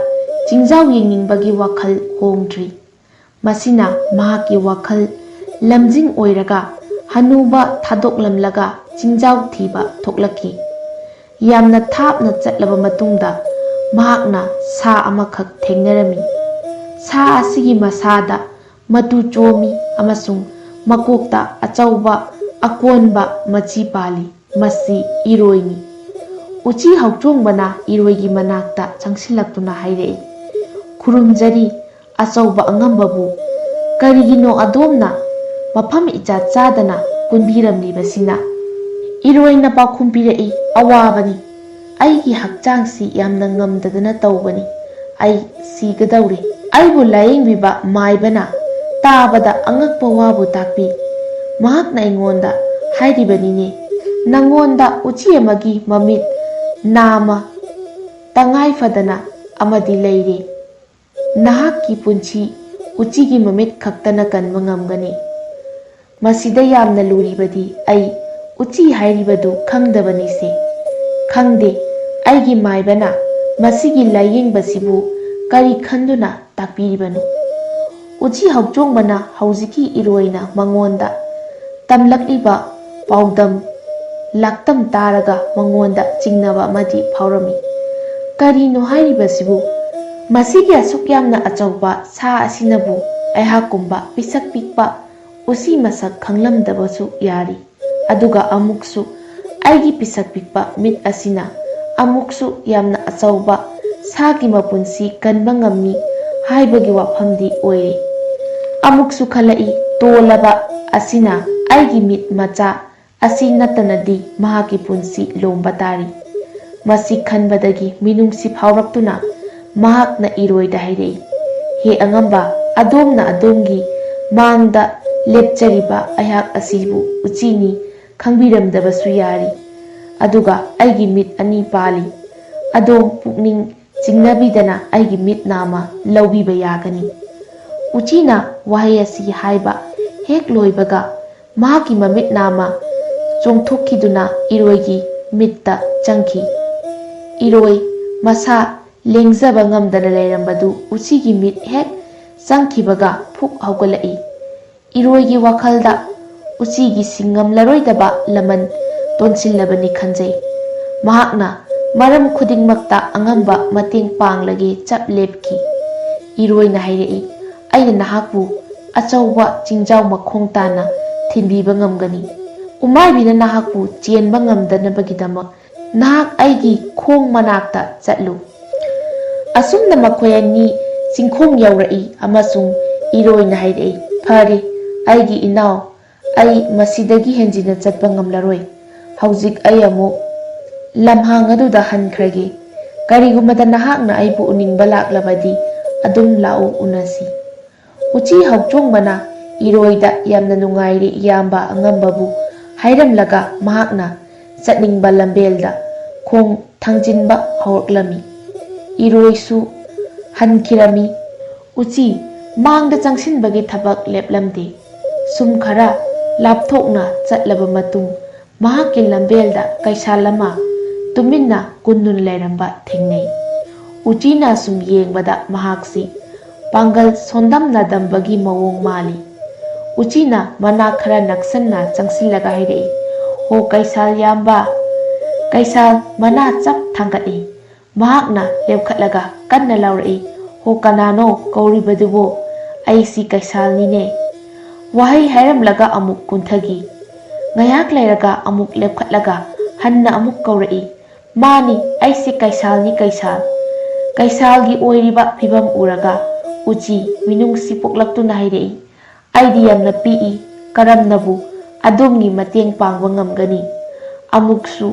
ꯆꯤꯡꯖꯥꯎ ꯌꯦꯡꯅꯤꯡꯕꯒꯤ ꯋꯥꯈꯜ ꯍꯣꯡꯗ꯭ꯔꯤ꯫ ꯃꯁꯤꯅ ꯃꯍꯥꯛꯀꯤ ꯋꯥꯈꯜ ꯂꯝꯖꯤꯡ ꯑꯣꯏꯔꯒ ꯍꯅꯨꯕ ꯊꯥꯗꯣꯛꯂꯝꯂꯒ ꯆꯤꯡꯖꯥꯎ ꯊꯤꯕ ꯊꯣꯛꯂꯛꯈꯤ꯫ ꯌꯥꯝꯅ ꯊꯥꯞꯅ ꯆꯠꯂꯕ ꯃꯇꯨꯡꯗ ꯃꯍꯥꯛꯅ ꯁꯥ ꯑꯃꯈꯛ ꯊꯦꯡꯅꯔꯝꯃꯤ꯫ ꯁꯥ ꯑꯁꯤꯒꯤ ꯃꯁꯥꯗ ꯃꯇꯨ ꯆꯣꯝꯃꯤ ꯑꯃꯁꯨꯡ ꯃꯀꯣꯛꯇ ꯑꯆꯧꯕ ꯑꯀꯣꯟꯕ ꯃꯆꯤ ꯄꯥꯜꯂꯤ꯫ ꯃꯁꯤ ꯏꯔꯣꯏꯅꯤ꯫ ꯎꯆꯤ ꯍꯧꯆꯣꯡꯕꯅ ꯏꯔꯣꯏꯒꯤ ꯃꯅꯥꯛꯇ ꯆꯪꯁꯤꯜꯂꯛꯇꯨꯅ ꯍꯥꯏꯔꯛꯏ, "ꯈꯨꯔꯨꯝꯖꯔꯤ, ꯑꯆꯧꯕ ꯑꯉꯝꯕꯕꯨ꯫ ꯀꯔꯤꯒꯤꯅꯣ ꯑꯗꯣꯝꯅ ꯃꯐꯝ ꯏꯆꯥ ꯆꯥꯗꯅ ꯀꯨꯟꯕꯤꯔꯝꯂꯤꯕꯁꯤꯅ?" ꯏꯔꯣꯏꯅ ꯄꯥꯎꯈꯨꯝ ꯄꯤꯔꯛꯏ, "ꯑꯋꯥꯕꯅꯤ꯫ ꯑꯩꯒꯤ ꯍꯛꯆꯥꯡꯁꯤ ꯌꯥꯝꯅ ꯉꯝꯗꯗꯅ ꯇꯧꯕꯅꯤ꯫ ꯑꯩ ꯁꯤꯒꯗꯧꯔꯦ꯫" ꯑꯩꯕꯨ ꯂꯥꯌꯦꯡꯕꯤꯕ ꯃꯥꯏꯕꯅ ꯇꯥꯕꯗ ꯑꯉꯛꯄ ꯋꯥꯕꯨ ꯇꯥꯛꯄꯤ꯫ ꯃꯍꯥꯛꯅ ꯑꯩꯉꯣꯟꯗ ꯍꯥꯏꯔꯤꯕꯅꯤꯅꯦ, "ꯅꯉꯣꯟꯗ ꯎꯆꯤ ꯑꯃꯒꯤ ꯃꯃꯤꯠ ꯅꯥꯝꯃ ꯇꯉꯥꯏ ꯐꯗꯅ ꯑꯃꯗꯤ ꯂꯩꯔꯦ꯫ ꯅꯍꯥꯛꯀꯤ ꯄꯨꯟꯁꯤ ꯎꯆꯤꯒꯤ ꯃꯃꯤꯠ ꯈꯛꯇꯅ ꯀꯟꯕ ꯉꯝꯒꯅꯤ꯫" ꯃꯁꯤꯗ ꯌꯥꯝꯅ ꯂꯨꯔꯤꯕꯗꯤ ꯑꯩ ꯎꯆꯤ ꯍꯥꯏꯔꯤꯕꯗꯨ ꯈꯪꯗꯕꯅꯤꯁꯦ꯫ ꯈꯪꯗꯦ, ꯑꯩꯒꯤ ꯃꯥꯏꯕꯅ ꯃꯁꯤꯒꯤ ꯂꯥꯏꯌꯦꯡꯕꯁꯤꯕꯨ ꯀꯔꯤ ꯈꯟꯗꯨꯅ ꯇꯥꯛꯄꯤꯔꯤꯕꯅꯣ? ꯎꯆꯤ ꯍꯧꯆꯣꯡꯕꯅ ꯍꯧꯖꯤꯛꯀꯤ ꯏꯔꯣꯏꯅ ꯃꯉꯣꯟꯗ ꯇꯝꯂꯛꯂꯤꯕ ꯄꯥꯎꯗꯝ ꯂꯥꯛꯇꯝ ꯇꯥꯔꯒ ꯃꯉꯣꯟꯗ ꯆꯤꯡꯅꯕ ꯑꯃꯗꯤ ꯐꯥꯎꯔꯝꯃꯤ꯫ "ꯀꯔꯤꯅꯣ ꯍꯥꯏꯔꯤꯕꯁꯤꯕꯨ? ꯃꯁꯤꯒꯤ ꯑꯁꯨꯛ ꯌꯥꯝꯅ ꯑꯆꯧꯕ ꯁꯥ ꯑꯁꯤꯅꯕꯨ ꯑꯩꯍꯥꯛꯀꯨꯝꯕ ꯄꯤꯁꯛ ꯄꯤꯛꯄ ꯎꯆꯤ ꯃꯁꯛ ꯈꯪꯂꯝꯗꯕꯁꯨ ꯌꯥꯔꯤ꯫ ꯑꯗꯨꯒ ꯑꯃꯨꯛꯁꯨ ꯑꯩꯒꯤ ꯄꯤꯁꯛ ꯄꯤꯛꯄ ꯃꯤꯠ ꯑꯁꯤꯅ ꯑꯃꯨꯛꯁꯨ ꯌꯥꯝꯅ ꯑꯆꯧꯕ ꯁꯥꯒꯤ ꯃꯄꯨꯟꯁꯤ ꯀꯟꯕ ꯉꯝꯃꯤ ꯍꯥꯏꯕꯒꯤ ꯋꯥꯐꯝꯗꯤ ꯑꯣꯏꯔꯦ꯫ ꯑꯃꯨꯛꯁꯨ ꯈꯜꯂꯛꯏ, ꯇꯣꯜꯂꯕ ꯑꯁꯤꯅ ꯑꯩꯒꯤ ꯃꯤꯠ ꯃꯆꯥ ꯑꯁꯤ ꯅꯠꯇꯅꯗꯤ ꯃꯍꯥꯛꯀꯤ ꯄꯨꯟꯁꯤ ꯂꯣꯝꯕ ꯇꯥꯔꯤ꯫ ꯃꯁꯤ ꯈꯟꯕꯗꯒꯤ ꯃꯤꯅꯨꯡꯁꯤ ꯐꯥꯎꯔꯛꯇꯨꯅ ꯃꯍꯥꯛꯅ ꯏꯔꯣꯏꯗ ꯍꯥꯏꯔꯛꯏ, "ꯍꯦ ꯑꯉꯝꯕ, ꯑꯗꯣꯝꯅ ꯑꯗꯣꯝꯒꯤ ꯃꯥꯡꯗ ꯂꯦꯞꯆꯔꯤꯕ ꯑꯩꯍꯥꯛ ꯑꯁꯤꯕꯨ ꯎꯆꯤꯅꯤ ꯈꯪꯕꯤꯔꯝꯗꯕꯁꯨ ꯌꯥꯔꯤ꯫ ꯑꯗꯨꯒ ꯑꯩꯒꯤ ꯃꯤꯠ ꯑꯅꯤ ꯄꯥꯜꯂꯤ꯫ ꯑꯗꯣꯝ ꯄꯨꯛꯅꯤꯡ ꯆꯤꯡꯅꯕꯤꯗꯅ ꯑꯩꯒꯤ ꯃꯤꯠ ꯅꯥꯝꯃ ꯂꯧꯕꯤꯕ ꯌꯥꯒꯅꯤ꯫" ꯎꯆꯤꯅ ꯋꯥꯍꯩ ꯑꯁꯤ ꯍꯥꯏꯕ ꯍꯦꯛ ꯂꯣꯏꯕꯒ ꯃꯍꯥꯛꯀꯤ ꯃꯃꯤꯠ ꯅꯥꯝꯃ ꯆꯣꯡꯊꯣꯛꯈꯤꯗꯨꯅ ꯏꯔꯣꯏꯒꯤ ꯃꯤꯠꯇ ꯆꯪꯈꯤ꯫ ꯏꯔꯣꯏ ꯃꯁꯥ ꯂꯦꯡꯖꯕ ꯉꯝꯗꯅ ꯂꯩꯔꯝꯕꯗꯨ ꯎꯆꯤꯒꯤ ꯃꯤꯠ ꯍꯦꯛ ꯆꯪꯈꯤꯕꯒ ꯐꯨꯛ ꯍꯧꯒꯠꯂꯛꯏ꯫ ꯏꯔꯣꯏꯒꯤ ꯋꯥꯈꯜꯗ ꯎꯆꯤꯒꯤ ꯁꯤꯡꯉꯝꯂꯔꯣꯏꯗꯕ ꯂꯃꯟ ꯇꯣꯟꯁꯤꯜꯂꯕꯅꯤ ꯈꯟꯖꯩ꯫ ꯃꯍꯥꯛꯅ ꯃꯔꯝ ꯈꯨꯗꯤꯡꯃꯛꯇ ꯑꯉꯝꯕ ꯃꯇꯦꯡ ꯄꯥꯡꯂꯒꯦ ꯆꯞ ꯂꯦꯞꯈꯤ꯫ ꯏꯔꯣꯏꯅ ꯍꯥꯏꯔꯛꯏ, "ꯑꯩꯅ ꯅꯍꯥꯛꯄꯨ ꯑꯆꯧꯕ ꯆꯤꯡꯖꯥꯎ ꯃꯈꯣꯡ ꯇꯥꯅ ꯊꯤꯟꯕꯤꯕ ꯉꯝꯒꯅꯤ꯫ ꯎꯃꯥꯏꯕꯤꯅ ꯅꯍꯥꯛꯄꯨ ꯆꯦꯟꯕ ꯉꯝꯗꯅꯕꯒꯤꯗꯃꯛ ꯅꯍꯥꯛ ꯑꯩꯒꯤ ꯈꯣꯡ ꯃꯅꯥꯛꯇ ꯆꯠꯂꯨ꯫" ꯑꯁꯨꯝꯅ ꯃꯈꯣꯏ ꯑꯅꯤ ꯆꯤꯡꯈꯣꯡ ꯌꯧꯔꯛꯏ ꯑꯃꯁꯨꯡ ꯏꯔꯣꯏꯅ ꯍꯥꯏꯔꯛꯏ, "ꯐꯔꯦ, ꯑꯩꯒꯤ ꯏꯅꯥꯎ, ꯑꯩ ꯃꯁꯤꯗꯒꯤ ꯍꯦꯟꯖꯤꯟꯅ ꯆꯠꯄ ꯉꯝꯂꯔꯣꯏ꯫ ꯍꯧꯖꯤꯛ ꯑꯩ ꯑꯃꯨꯛ ꯂꯝꯍꯥꯡ ꯑꯗꯨꯗ ꯍꯟꯈ꯭ꯔꯒꯦ꯫ ꯀꯔꯤꯒꯨꯝꯕꯗ ꯅꯍꯥꯛꯅ ꯑꯩꯕꯨ ꯎꯅꯤꯡꯕ ꯂꯥꯛꯂꯕꯗꯤ ꯑꯗꯨꯝ ꯂꯥꯛꯎ, ꯎꯅꯁꯤ꯫" ꯎꯆꯤ ꯍꯧꯆꯣꯡꯕꯅ ꯏꯔꯣꯏꯗ ꯌꯥꯝꯅ ꯅꯨꯡꯉꯥꯏꯔꯦ ꯏꯌꯥꯝꯕ ꯑꯉꯝꯕꯕꯨ ꯍꯥꯏꯔꯝꯂꯒ ꯃꯍꯥꯛꯅ ꯆꯠꯅꯤꯡꯕ ꯂꯝꯕꯦꯜꯗ ꯈꯣꯡ ꯊꯥꯡꯖꯤꯟꯕ ꯍꯧꯔꯛꯂꯝꯃꯤ꯫ ꯏꯔꯣꯏꯁꯨ ꯍꯟꯈꯤꯔꯝꯃꯤ꯫ ꯎꯆꯤ ꯃꯥꯡꯗ ꯆꯪꯁꯤꯟꯕꯒꯤ ꯊꯕꯛ ꯂꯦꯞꯂꯝꯗꯦ꯫ ꯁꯨꯝ ꯈꯔ ꯂꯥꯞꯊꯣꯛꯅ ꯆꯠꯂꯕ ꯃꯇꯨꯡ ꯃꯍꯥꯛꯀꯤ ꯂꯝꯕꯦꯜꯗ ꯀꯩꯁꯥꯜ ꯑꯃ ꯇꯨꯃꯤꯟꯅ ꯀꯨꯟꯗꯨꯅ ꯂꯩꯔꯝꯕ ꯊꯦꯡꯅꯩ꯫ ꯎꯆꯤꯅ ꯁꯨꯝ ꯌꯦꯡꯕꯗ ꯃꯍꯥꯛꯁꯤ ꯄꯥꯡꯒꯜ ꯁꯣꯟꯗꯝꯅꯗꯝꯕꯒꯤ ꯃꯑꯣꯡ ꯃꯥꯜꯂꯤ꯫ ꯎꯆꯤꯅ ꯃꯅꯥꯛ ꯈꯔ ꯅꯛꯁꯟꯅ ꯆꯪꯁꯤꯜꯂꯒ ꯍꯥꯏꯔꯛꯏ, "ꯍꯣ ꯀꯩꯁꯥꯜ ꯌꯥꯝꯕ!" ꯀꯩꯁꯥꯜ ꯃꯅꯥ ꯆꯞ ꯊꯥꯡꯒꯠꯂꯤ꯫ ꯃꯍꯥꯛꯅ ꯂꯦꯞꯈꯠꯂꯒ ꯀꯟꯅ ꯂꯥꯎꯔꯛꯏ, "ꯍꯣ ꯀꯅꯥꯅꯣ ꯀꯧꯔꯤꯕꯗꯨꯕꯣ? ꯑꯩꯁꯤ ꯀꯩꯁꯥꯜꯅꯤꯅꯦ!" ꯋꯥꯍꯩ ꯍꯥꯏꯔꯝꯂꯒ ꯑꯃꯨꯛ ꯀꯨꯟꯊꯈꯤ꯫ ꯉꯥꯏꯍꯥꯛ ꯂꯩꯔꯒ ꯑꯃꯨꯛ ꯂꯦꯞꯈꯠꯂꯒ ꯍꯟꯅ ꯑꯃꯨꯛ ꯀꯧꯔꯛꯏ, "ꯃꯥꯅꯤ, ꯑꯩꯁꯦ ꯀꯩꯁꯥꯜꯅꯤ, ꯀꯩꯁꯥꯜ꯫" ꯀꯩꯁꯥꯜꯒꯤ ꯑꯣꯏꯔꯤꯕ ꯐꯤꯕꯝ ꯎꯔꯒ ꯎꯆꯤ ꯃꯤꯅꯨꯡꯁꯤ ꯄꯣꯛꯂꯛꯇꯨꯅ ꯍꯥꯏꯔꯛꯏ, "ꯑꯩꯗꯤ ꯌꯥꯝꯅ ꯄꯤꯛꯏ, ꯀꯔꯝꯅꯕꯨ ꯑꯗꯣꯝꯒꯤ ꯃꯇꯦꯡ ꯄꯥꯡꯕ ꯉꯝꯒꯅꯤ?" ꯑꯃꯨꯛꯁꯨ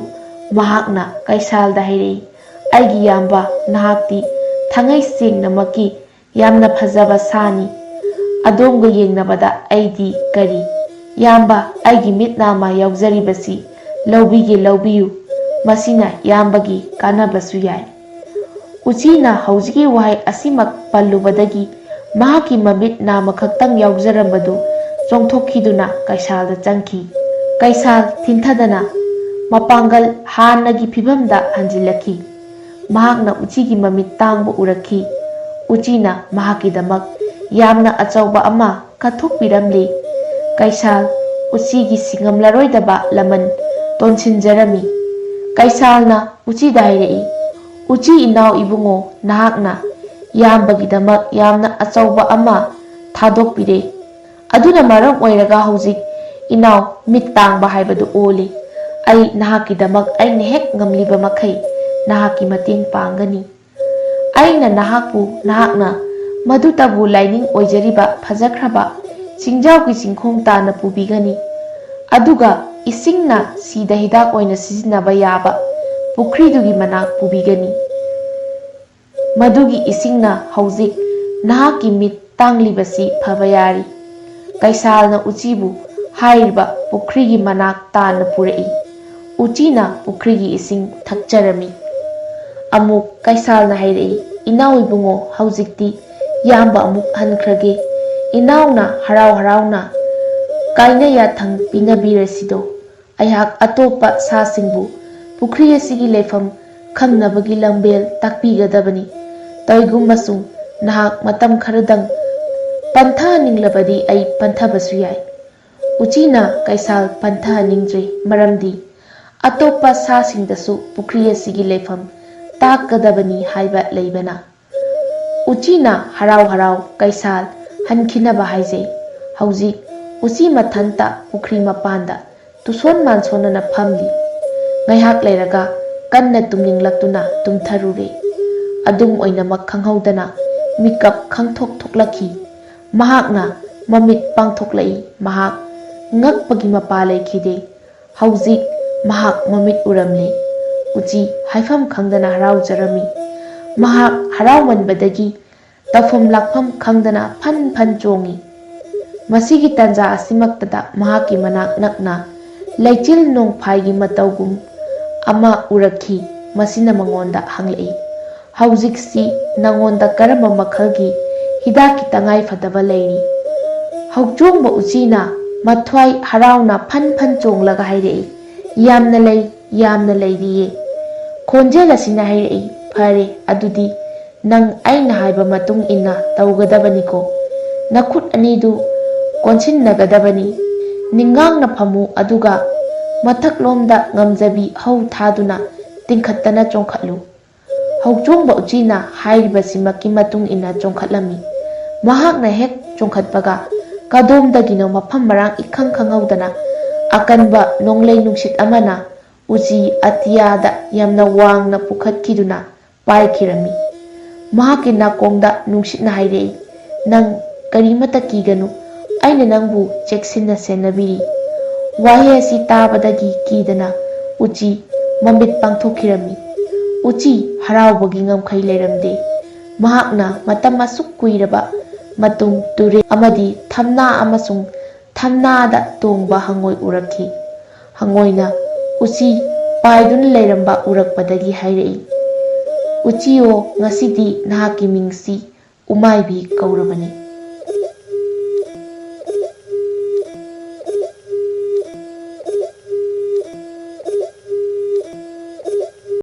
ꯃꯍꯥꯛꯅ ꯀꯩꯁꯥꯜꯗ ꯍꯥꯏꯔꯛꯏ, "ꯑꯩꯒꯤ ꯏꯌꯥꯝꯕ, ꯅꯍꯥꯛꯇꯤ ꯊꯥꯡꯉꯩ ꯁꯦꯡꯅꯃꯛꯀꯤ ꯌꯥꯝꯅ ꯐꯖꯕ ꯁꯥꯅꯤ꯫ ꯑꯗꯣꯝꯒ ꯌꯦꯡꯅꯕꯗ ꯑꯩꯗꯤ ꯀꯔꯤ? ꯏꯌꯥꯝꯕ, ꯑꯩꯒꯤ ꯃꯤꯠ ꯅꯥꯃ ꯌꯥꯎꯖꯔꯤꯕꯁꯤ ꯂꯧꯕꯤꯒꯦ, ꯂꯧꯕꯤꯌꯨ꯫ ꯃꯁꯤꯅ ꯏꯌꯥꯝꯕꯒꯤ ꯀꯥꯟꯅꯕꯁꯨ ꯌꯥꯏ꯫" ꯎꯆꯤꯅ ꯍꯧꯖꯤꯛꯀꯤ ꯋꯥꯍꯩ ꯑꯁꯤꯃꯛ ꯄꯜꯂꯨꯕꯗꯒꯤ ꯃꯍꯥꯛꯀꯤ ꯃꯃꯤꯠ ꯅꯥꯃ ꯈꯛꯇꯪ ꯌꯥꯎꯖꯔꯝꯕꯗꯨ ꯆꯣꯡꯊꯣꯛꯈꯤꯗꯨꯅ ꯀꯩꯁꯥꯜꯗ ꯆꯪꯈꯤ꯫ ꯀꯩꯁꯥꯜ ꯊꯤꯟꯊꯗꯅ ꯃꯄꯥꯡꯒꯜ ꯍꯥꯟꯅꯒꯤ ꯐꯤꯕꯝꯗ ꯍꯟꯖꯤꯜꯂꯛꯈꯤ꯫ ꯃꯍꯥꯛꯅ ꯎꯆꯤꯒꯤ ꯃꯃꯤꯠ ꯇꯥꯡꯕ ꯎꯔꯛꯈꯤ꯫ ꯎꯆꯤꯅ ꯃꯍꯥꯛꯀꯤꯗꯃꯛ ꯌꯥꯝꯅ ꯑꯆꯧꯕ ꯑꯃ ꯀꯠꯊꯣꯛꯄꯤꯔꯝꯂꯤ꯫ ꯀꯩꯁꯥꯜ ꯎꯆꯤꯒꯤ ꯁꯤꯡꯉꯝꯂꯔꯣꯏꯗꯕ ꯂꯃꯟ ꯇꯣꯟꯁꯤꯟꯖꯔꯝꯃꯤ꯫ ꯀꯩꯁꯥꯜꯅ ꯎꯆꯤꯗ ꯍꯥꯏꯔꯛꯏ, "ꯎꯆꯤ ꯏꯅꯥꯎ ꯏꯕꯨꯡꯉꯣ, ꯅꯍꯥꯛꯅ ꯏꯌꯥꯝꯕꯒꯤꯗꯃꯛ ꯌꯥꯝꯅ ꯑꯆꯧꯕ ꯑꯃ ꯊꯥꯗꯣꯛꯄꯤꯔꯦ꯫ ꯑꯗꯨꯅ ꯃꯔꯝ ꯑꯣꯏꯔꯒ ꯍꯧꯖꯤꯛ ꯏꯅꯥꯎ ꯃꯤꯠ ꯇꯥꯡꯕ ꯍꯥꯏꯕꯗꯨ ꯑꯣꯜꯂꯤ꯫ ꯑꯩ ꯅꯍꯥꯛꯀꯤꯗꯃꯛ ꯑꯩꯅ ꯍꯦꯛ ꯉꯝꯂꯤꯕ ꯃꯈꯩ ꯅꯍꯥꯛꯀꯤ ꯃꯇꯦꯡ ꯄꯥꯡꯒꯅꯤ꯫ ꯑꯩꯅ ꯅꯍꯥꯛꯄꯨ, ꯅꯍꯥꯛꯅ ꯃꯗꯨꯇꯕꯨ ꯂꯥꯏꯅꯤꯡ ꯑꯣꯏꯖꯔꯤꯕ ꯐꯖꯈ꯭ꯔꯕ ꯆꯤꯡꯖꯥꯎꯒꯤ ꯆꯤꯡꯈꯣꯡ ꯇꯥꯅ ꯄꯨꯕꯤꯒꯅꯤ꯫ ꯑꯗꯨꯒ ꯏꯁꯤꯡꯅ ꯁꯤꯗ ꯍꯤꯗꯥꯛ ꯑꯣꯏꯅ ꯁꯤꯖꯤꯟꯅꯕ ꯌꯥꯕ ꯄꯨꯈ꯭ꯔꯤꯗꯨꯒꯤ ꯃꯅꯥꯛ ꯄꯨꯕꯤꯒꯅꯤ꯫ ꯃꯗꯨꯒꯤ ꯏꯁꯤꯡꯅ ꯍꯧꯖꯤꯛ ꯅꯍꯥꯛꯀꯤ ꯃꯤꯠ ꯇꯥꯡꯂꯤꯕꯁꯤ ꯐꯕ ꯌꯥꯔꯤ꯫" ꯀꯩꯁꯥꯜꯅ ꯎꯆꯤꯕꯨ ꯍꯥꯏꯔꯤꯕ ꯄꯨꯈ꯭ꯔꯤꯒꯤ ꯃꯅꯥꯛ ꯇꯥꯅ ꯄꯨꯔꯛꯏ꯫ ꯎꯆꯤꯅ ꯄꯨꯈ꯭ꯔꯤꯒꯤ ꯏꯁꯤꯡ ꯊꯛꯆꯔꯝꯃꯤ꯫ ꯑꯃꯨꯛ ꯀꯩꯁꯥꯜꯅ ꯍꯥꯏꯔꯛꯏ, "ꯏꯅꯥꯎ ꯏꯕꯨꯡꯉꯣ, ꯍꯧꯖꯤꯛꯇꯤ ꯏꯌꯥꯝꯕ ꯑꯃꯨꯛ ꯍꯟꯈ꯭ꯔꯒꯦ꯫ ꯏꯅꯥꯎꯅ ꯍꯔꯥꯎ ꯍꯔꯥꯎꯅ ꯀꯥꯏꯅ ꯌꯥꯊꯪ ꯄꯤꯅꯕꯤꯔꯁꯤꯗꯣ꯫ ꯑꯩꯍꯥꯛ ꯑꯇꯣꯞꯄ ꯁꯥꯁꯤꯡꯕꯨ ꯄꯨꯈ꯭ꯔꯤ ꯑꯁꯤꯒꯤ ꯂꯩꯐꯝ ꯈꯪꯅꯕꯒꯤ ꯂꯝꯕꯦꯜ ꯇꯥꯛꯄꯤꯒꯗꯕꯅꯤ꯫ ꯀꯔꯤꯒꯨꯝꯕꯁꯨ ꯅꯍꯥꯛ ꯃꯇꯝ ꯈꯔꯗꯪ ꯄꯟꯊꯍꯟꯅꯤꯡꯂꯕꯗꯤ ꯑꯩ ꯄꯟꯊꯕꯁꯨ ꯌꯥꯏ꯫" ꯎꯆꯤꯅ ꯀꯩꯁꯥꯜ ꯄꯟꯊꯍꯟꯅꯤꯡꯗ꯭ꯔꯦ, ꯃꯔꯝꯗꯤ ꯑꯇꯣꯞꯄ ꯁꯥꯁꯤꯡꯗꯁꯨ ꯄꯨꯈ꯭ꯔꯤ ꯑꯁꯤꯒꯤ ꯂꯩꯐꯝ ꯇꯥꯛꯀꯗꯕꯅꯤ ꯍꯥꯏꯕ ꯂꯩꯕꯅ꯫ ꯎꯆꯤꯅ ꯍꯔꯥꯎ ꯍꯔꯥꯎ ꯀꯩꯁꯥꯜ ꯍꯟꯈꯤꯅꯕ ꯍꯥꯏꯖꯩ꯫ ꯍꯧꯖꯤꯛ ꯎꯆꯤ ꯃꯊꯟꯇ ꯄꯨꯈ꯭ꯔꯤ ꯃꯄꯥꯟꯗ ꯇꯨꯁꯣꯟ ꯃꯥꯟꯁꯣꯟꯅꯅ ꯐꯝꯂꯤ꯫ ꯉꯥꯏꯍꯥꯛ ꯂꯩꯔꯒ ꯀꯟꯅ ꯇꯨꯝꯅꯤꯡꯂꯛꯇꯨꯅ ꯇꯨꯝꯊꯔꯨꯔꯦ꯫ ꯑꯗꯨꯝ ꯑꯣꯏꯅꯃꯛ ꯈꯪꯍꯧꯗꯅ ꯃꯤꯀꯞ ꯈꯪꯊꯣꯛ ꯊꯣꯛꯂꯛꯈꯤ꯫ ꯃꯍꯥꯛꯅ ꯃꯃꯤꯠ ꯄꯥꯡꯊꯣꯛꯂꯛꯏ꯫ ꯃꯍꯥꯛ ꯉꯛꯄꯒꯤ ꯃꯄꯥ ꯂꯩꯈꯤꯗꯦ꯫ ꯍꯧꯖꯤꯛ ꯃꯍꯥꯛ ꯃꯃꯤꯠ ꯎꯔꯝꯂꯦ꯫ ꯎꯆꯤ ꯍꯥꯏꯐꯝ ꯈꯪꯗꯅ ꯍꯔꯥꯎꯖꯔꯝꯃꯤ꯫ ꯃꯍꯥꯛ ꯍꯔꯥꯎꯃꯟꯕꯗꯒꯤ ꯇꯧꯐꯝ ꯂꯥꯛꯐꯝ ꯈꯪꯗꯅ ꯐꯟ ꯐꯟ ꯆꯣꯡꯏ꯫ ꯃꯁꯤꯒꯤ ꯇꯥꯟꯖꯥ ꯑꯁꯤꯃꯛꯇꯗ ꯃꯍꯥꯛꯀꯤ ꯃꯅꯥꯛ ꯅꯛꯅ ꯂꯩꯆꯤꯜ ꯅꯣꯡꯐꯥꯏꯒꯤ ꯃꯇꯧꯒꯨꯝ ꯑꯃ ꯎꯔꯛꯈꯤ꯫ ꯃꯁꯤꯅ ꯃꯉꯣꯟꯗ ꯍꯪꯂꯛꯏ, "ꯍꯧꯖꯤꯛꯁꯤ ꯅꯉꯣꯟꯗ ꯀꯔꯝꯕ ꯃꯈꯜꯒꯤ ꯍꯤꯗꯥꯛꯀꯤ ꯇꯉꯥꯏ ꯐꯗꯕ ꯂꯩꯔꯤ?" ꯍꯧꯆꯣꯡꯕ ꯎꯆꯤꯅ ꯃꯊ꯭ꯋꯥꯏ ꯍꯔꯥꯎꯅ ꯐꯟ ꯐꯟ ꯆꯣꯡꯂꯒ ꯍꯥꯏꯔꯛꯏ, "ꯌꯥꯝꯅ ꯂꯩ, ꯌꯥꯝꯅ ꯂꯩꯔꯤꯌꯦ꯫" ꯈꯣꯟꯖꯦꯜ ꯑꯁꯤꯅ ꯍꯥꯏꯔꯛꯏ, "ꯐꯔꯦ, ꯑꯗꯨꯗꯤ ꯅꯪ ꯑꯩꯅ ꯍꯥꯏꯕ ꯃꯇꯨꯡ ꯏꯟꯅ ꯇꯧꯒꯗꯕꯅꯤꯀꯣ꯫ ꯅꯈꯨꯠ ꯑꯅꯤꯗꯨ ꯀꯣꯟꯁꯤꯟꯅꯒꯗꯕꯅꯤ꯫ ꯅꯤꯡꯉꯥꯡꯅ ꯐꯝꯃꯨ, ꯑꯗꯨꯒ ꯃꯊꯛꯂꯣꯝꯗ ꯉꯝꯖꯕꯤ ꯍꯧ ꯊꯥꯗꯨꯅ ꯇꯤꯡꯈꯠꯇꯅ ꯆꯣꯡꯈꯠꯂꯨ꯫" ꯍꯧꯆꯣꯡꯕ ꯎꯆꯤꯅ ꯍꯥꯏꯔꯤꯕꯁꯤꯃꯛꯀꯤ ꯃꯇꯨꯡ ꯏꯟꯅ ꯆꯣꯡꯈꯠꯂꯝꯃꯤ꯫ ꯃꯍꯥꯛꯅ ꯍꯦꯛ ꯆꯣꯡꯈꯠꯄꯒ ꯀꯗꯣꯝꯗꯒꯤꯅꯣ ꯃꯐꯝ ꯃꯔꯥꯡ ꯏꯈꯪ ꯈꯪꯍꯧꯗꯅ ꯑꯀꯟꯕ ꯅꯣꯡꯂꯩ ꯅꯨꯡꯁꯤꯠ ꯑꯃꯅ ꯎꯆꯤ ꯑꯇꯤꯌꯥꯗ ꯌꯥꯝꯅ ꯋꯥꯡꯅ ꯄꯨꯈꯠꯈꯤꯗꯨꯅ ꯄꯥꯏꯈꯤꯔꯝꯃꯤ꯫ ꯃꯍꯥꯛꯀꯤ ꯅꯥꯀꯣꯡꯗ ꯅꯨꯡꯁꯤꯠꯅ ꯍꯥꯏꯔꯛꯏ, "ꯅꯪ ꯀꯔꯤꯃꯠꯇ ꯀꯤꯒꯅꯨ, ꯑꯩꯅ ꯅꯪꯕꯨ ꯆꯦꯛꯁꯤꯟꯅ ꯁꯦꯟꯅꯕꯤꯔꯤ꯫" ꯋꯥꯍꯩ ꯑꯁꯤ ꯇꯥꯕꯗꯒꯤ ꯀꯤꯗꯅ ꯎꯆꯤ ꯃꯃꯤꯠ ꯄꯥꯡꯊꯣꯛꯈꯤꯔꯝꯃꯤ꯫ ꯎꯆꯤ ꯍꯔꯥꯎꯕꯒꯤ ꯉꯝꯈꯩ ꯂꯩꯔꯝꯗꯦ꯫ ꯃꯍꯥꯛꯅ ꯃꯇꯝ ꯑꯁꯨꯛ ꯀꯨꯏꯔꯕ ꯃꯇꯨꯡ ꯇꯨꯔꯦꯜ ꯑꯃꯗꯤ ꯊꯝꯅꯥ ꯑꯃꯁꯨꯡ ꯊꯝꯅꯥꯗ ꯇꯣꯡꯕ ꯍꯪꯉꯣꯏ ꯎꯔꯛꯈꯤ꯫ ꯍꯪꯉꯣꯏꯅ ꯎꯆꯤ ꯄꯥꯏꯗꯨꯅ ꯂꯩꯔꯝꯕ ꯎꯔꯛꯄꯗꯒꯤ ꯍꯥꯏꯔꯛꯏ, "ꯎꯆꯤꯌꯣ, ꯉꯁꯤꯗꯤ ꯅꯍꯥꯛꯀꯤ ꯃꯤꯡꯁꯤ ꯎꯃꯥꯏꯕꯤ ꯀꯧꯔꯕꯅꯤ꯫"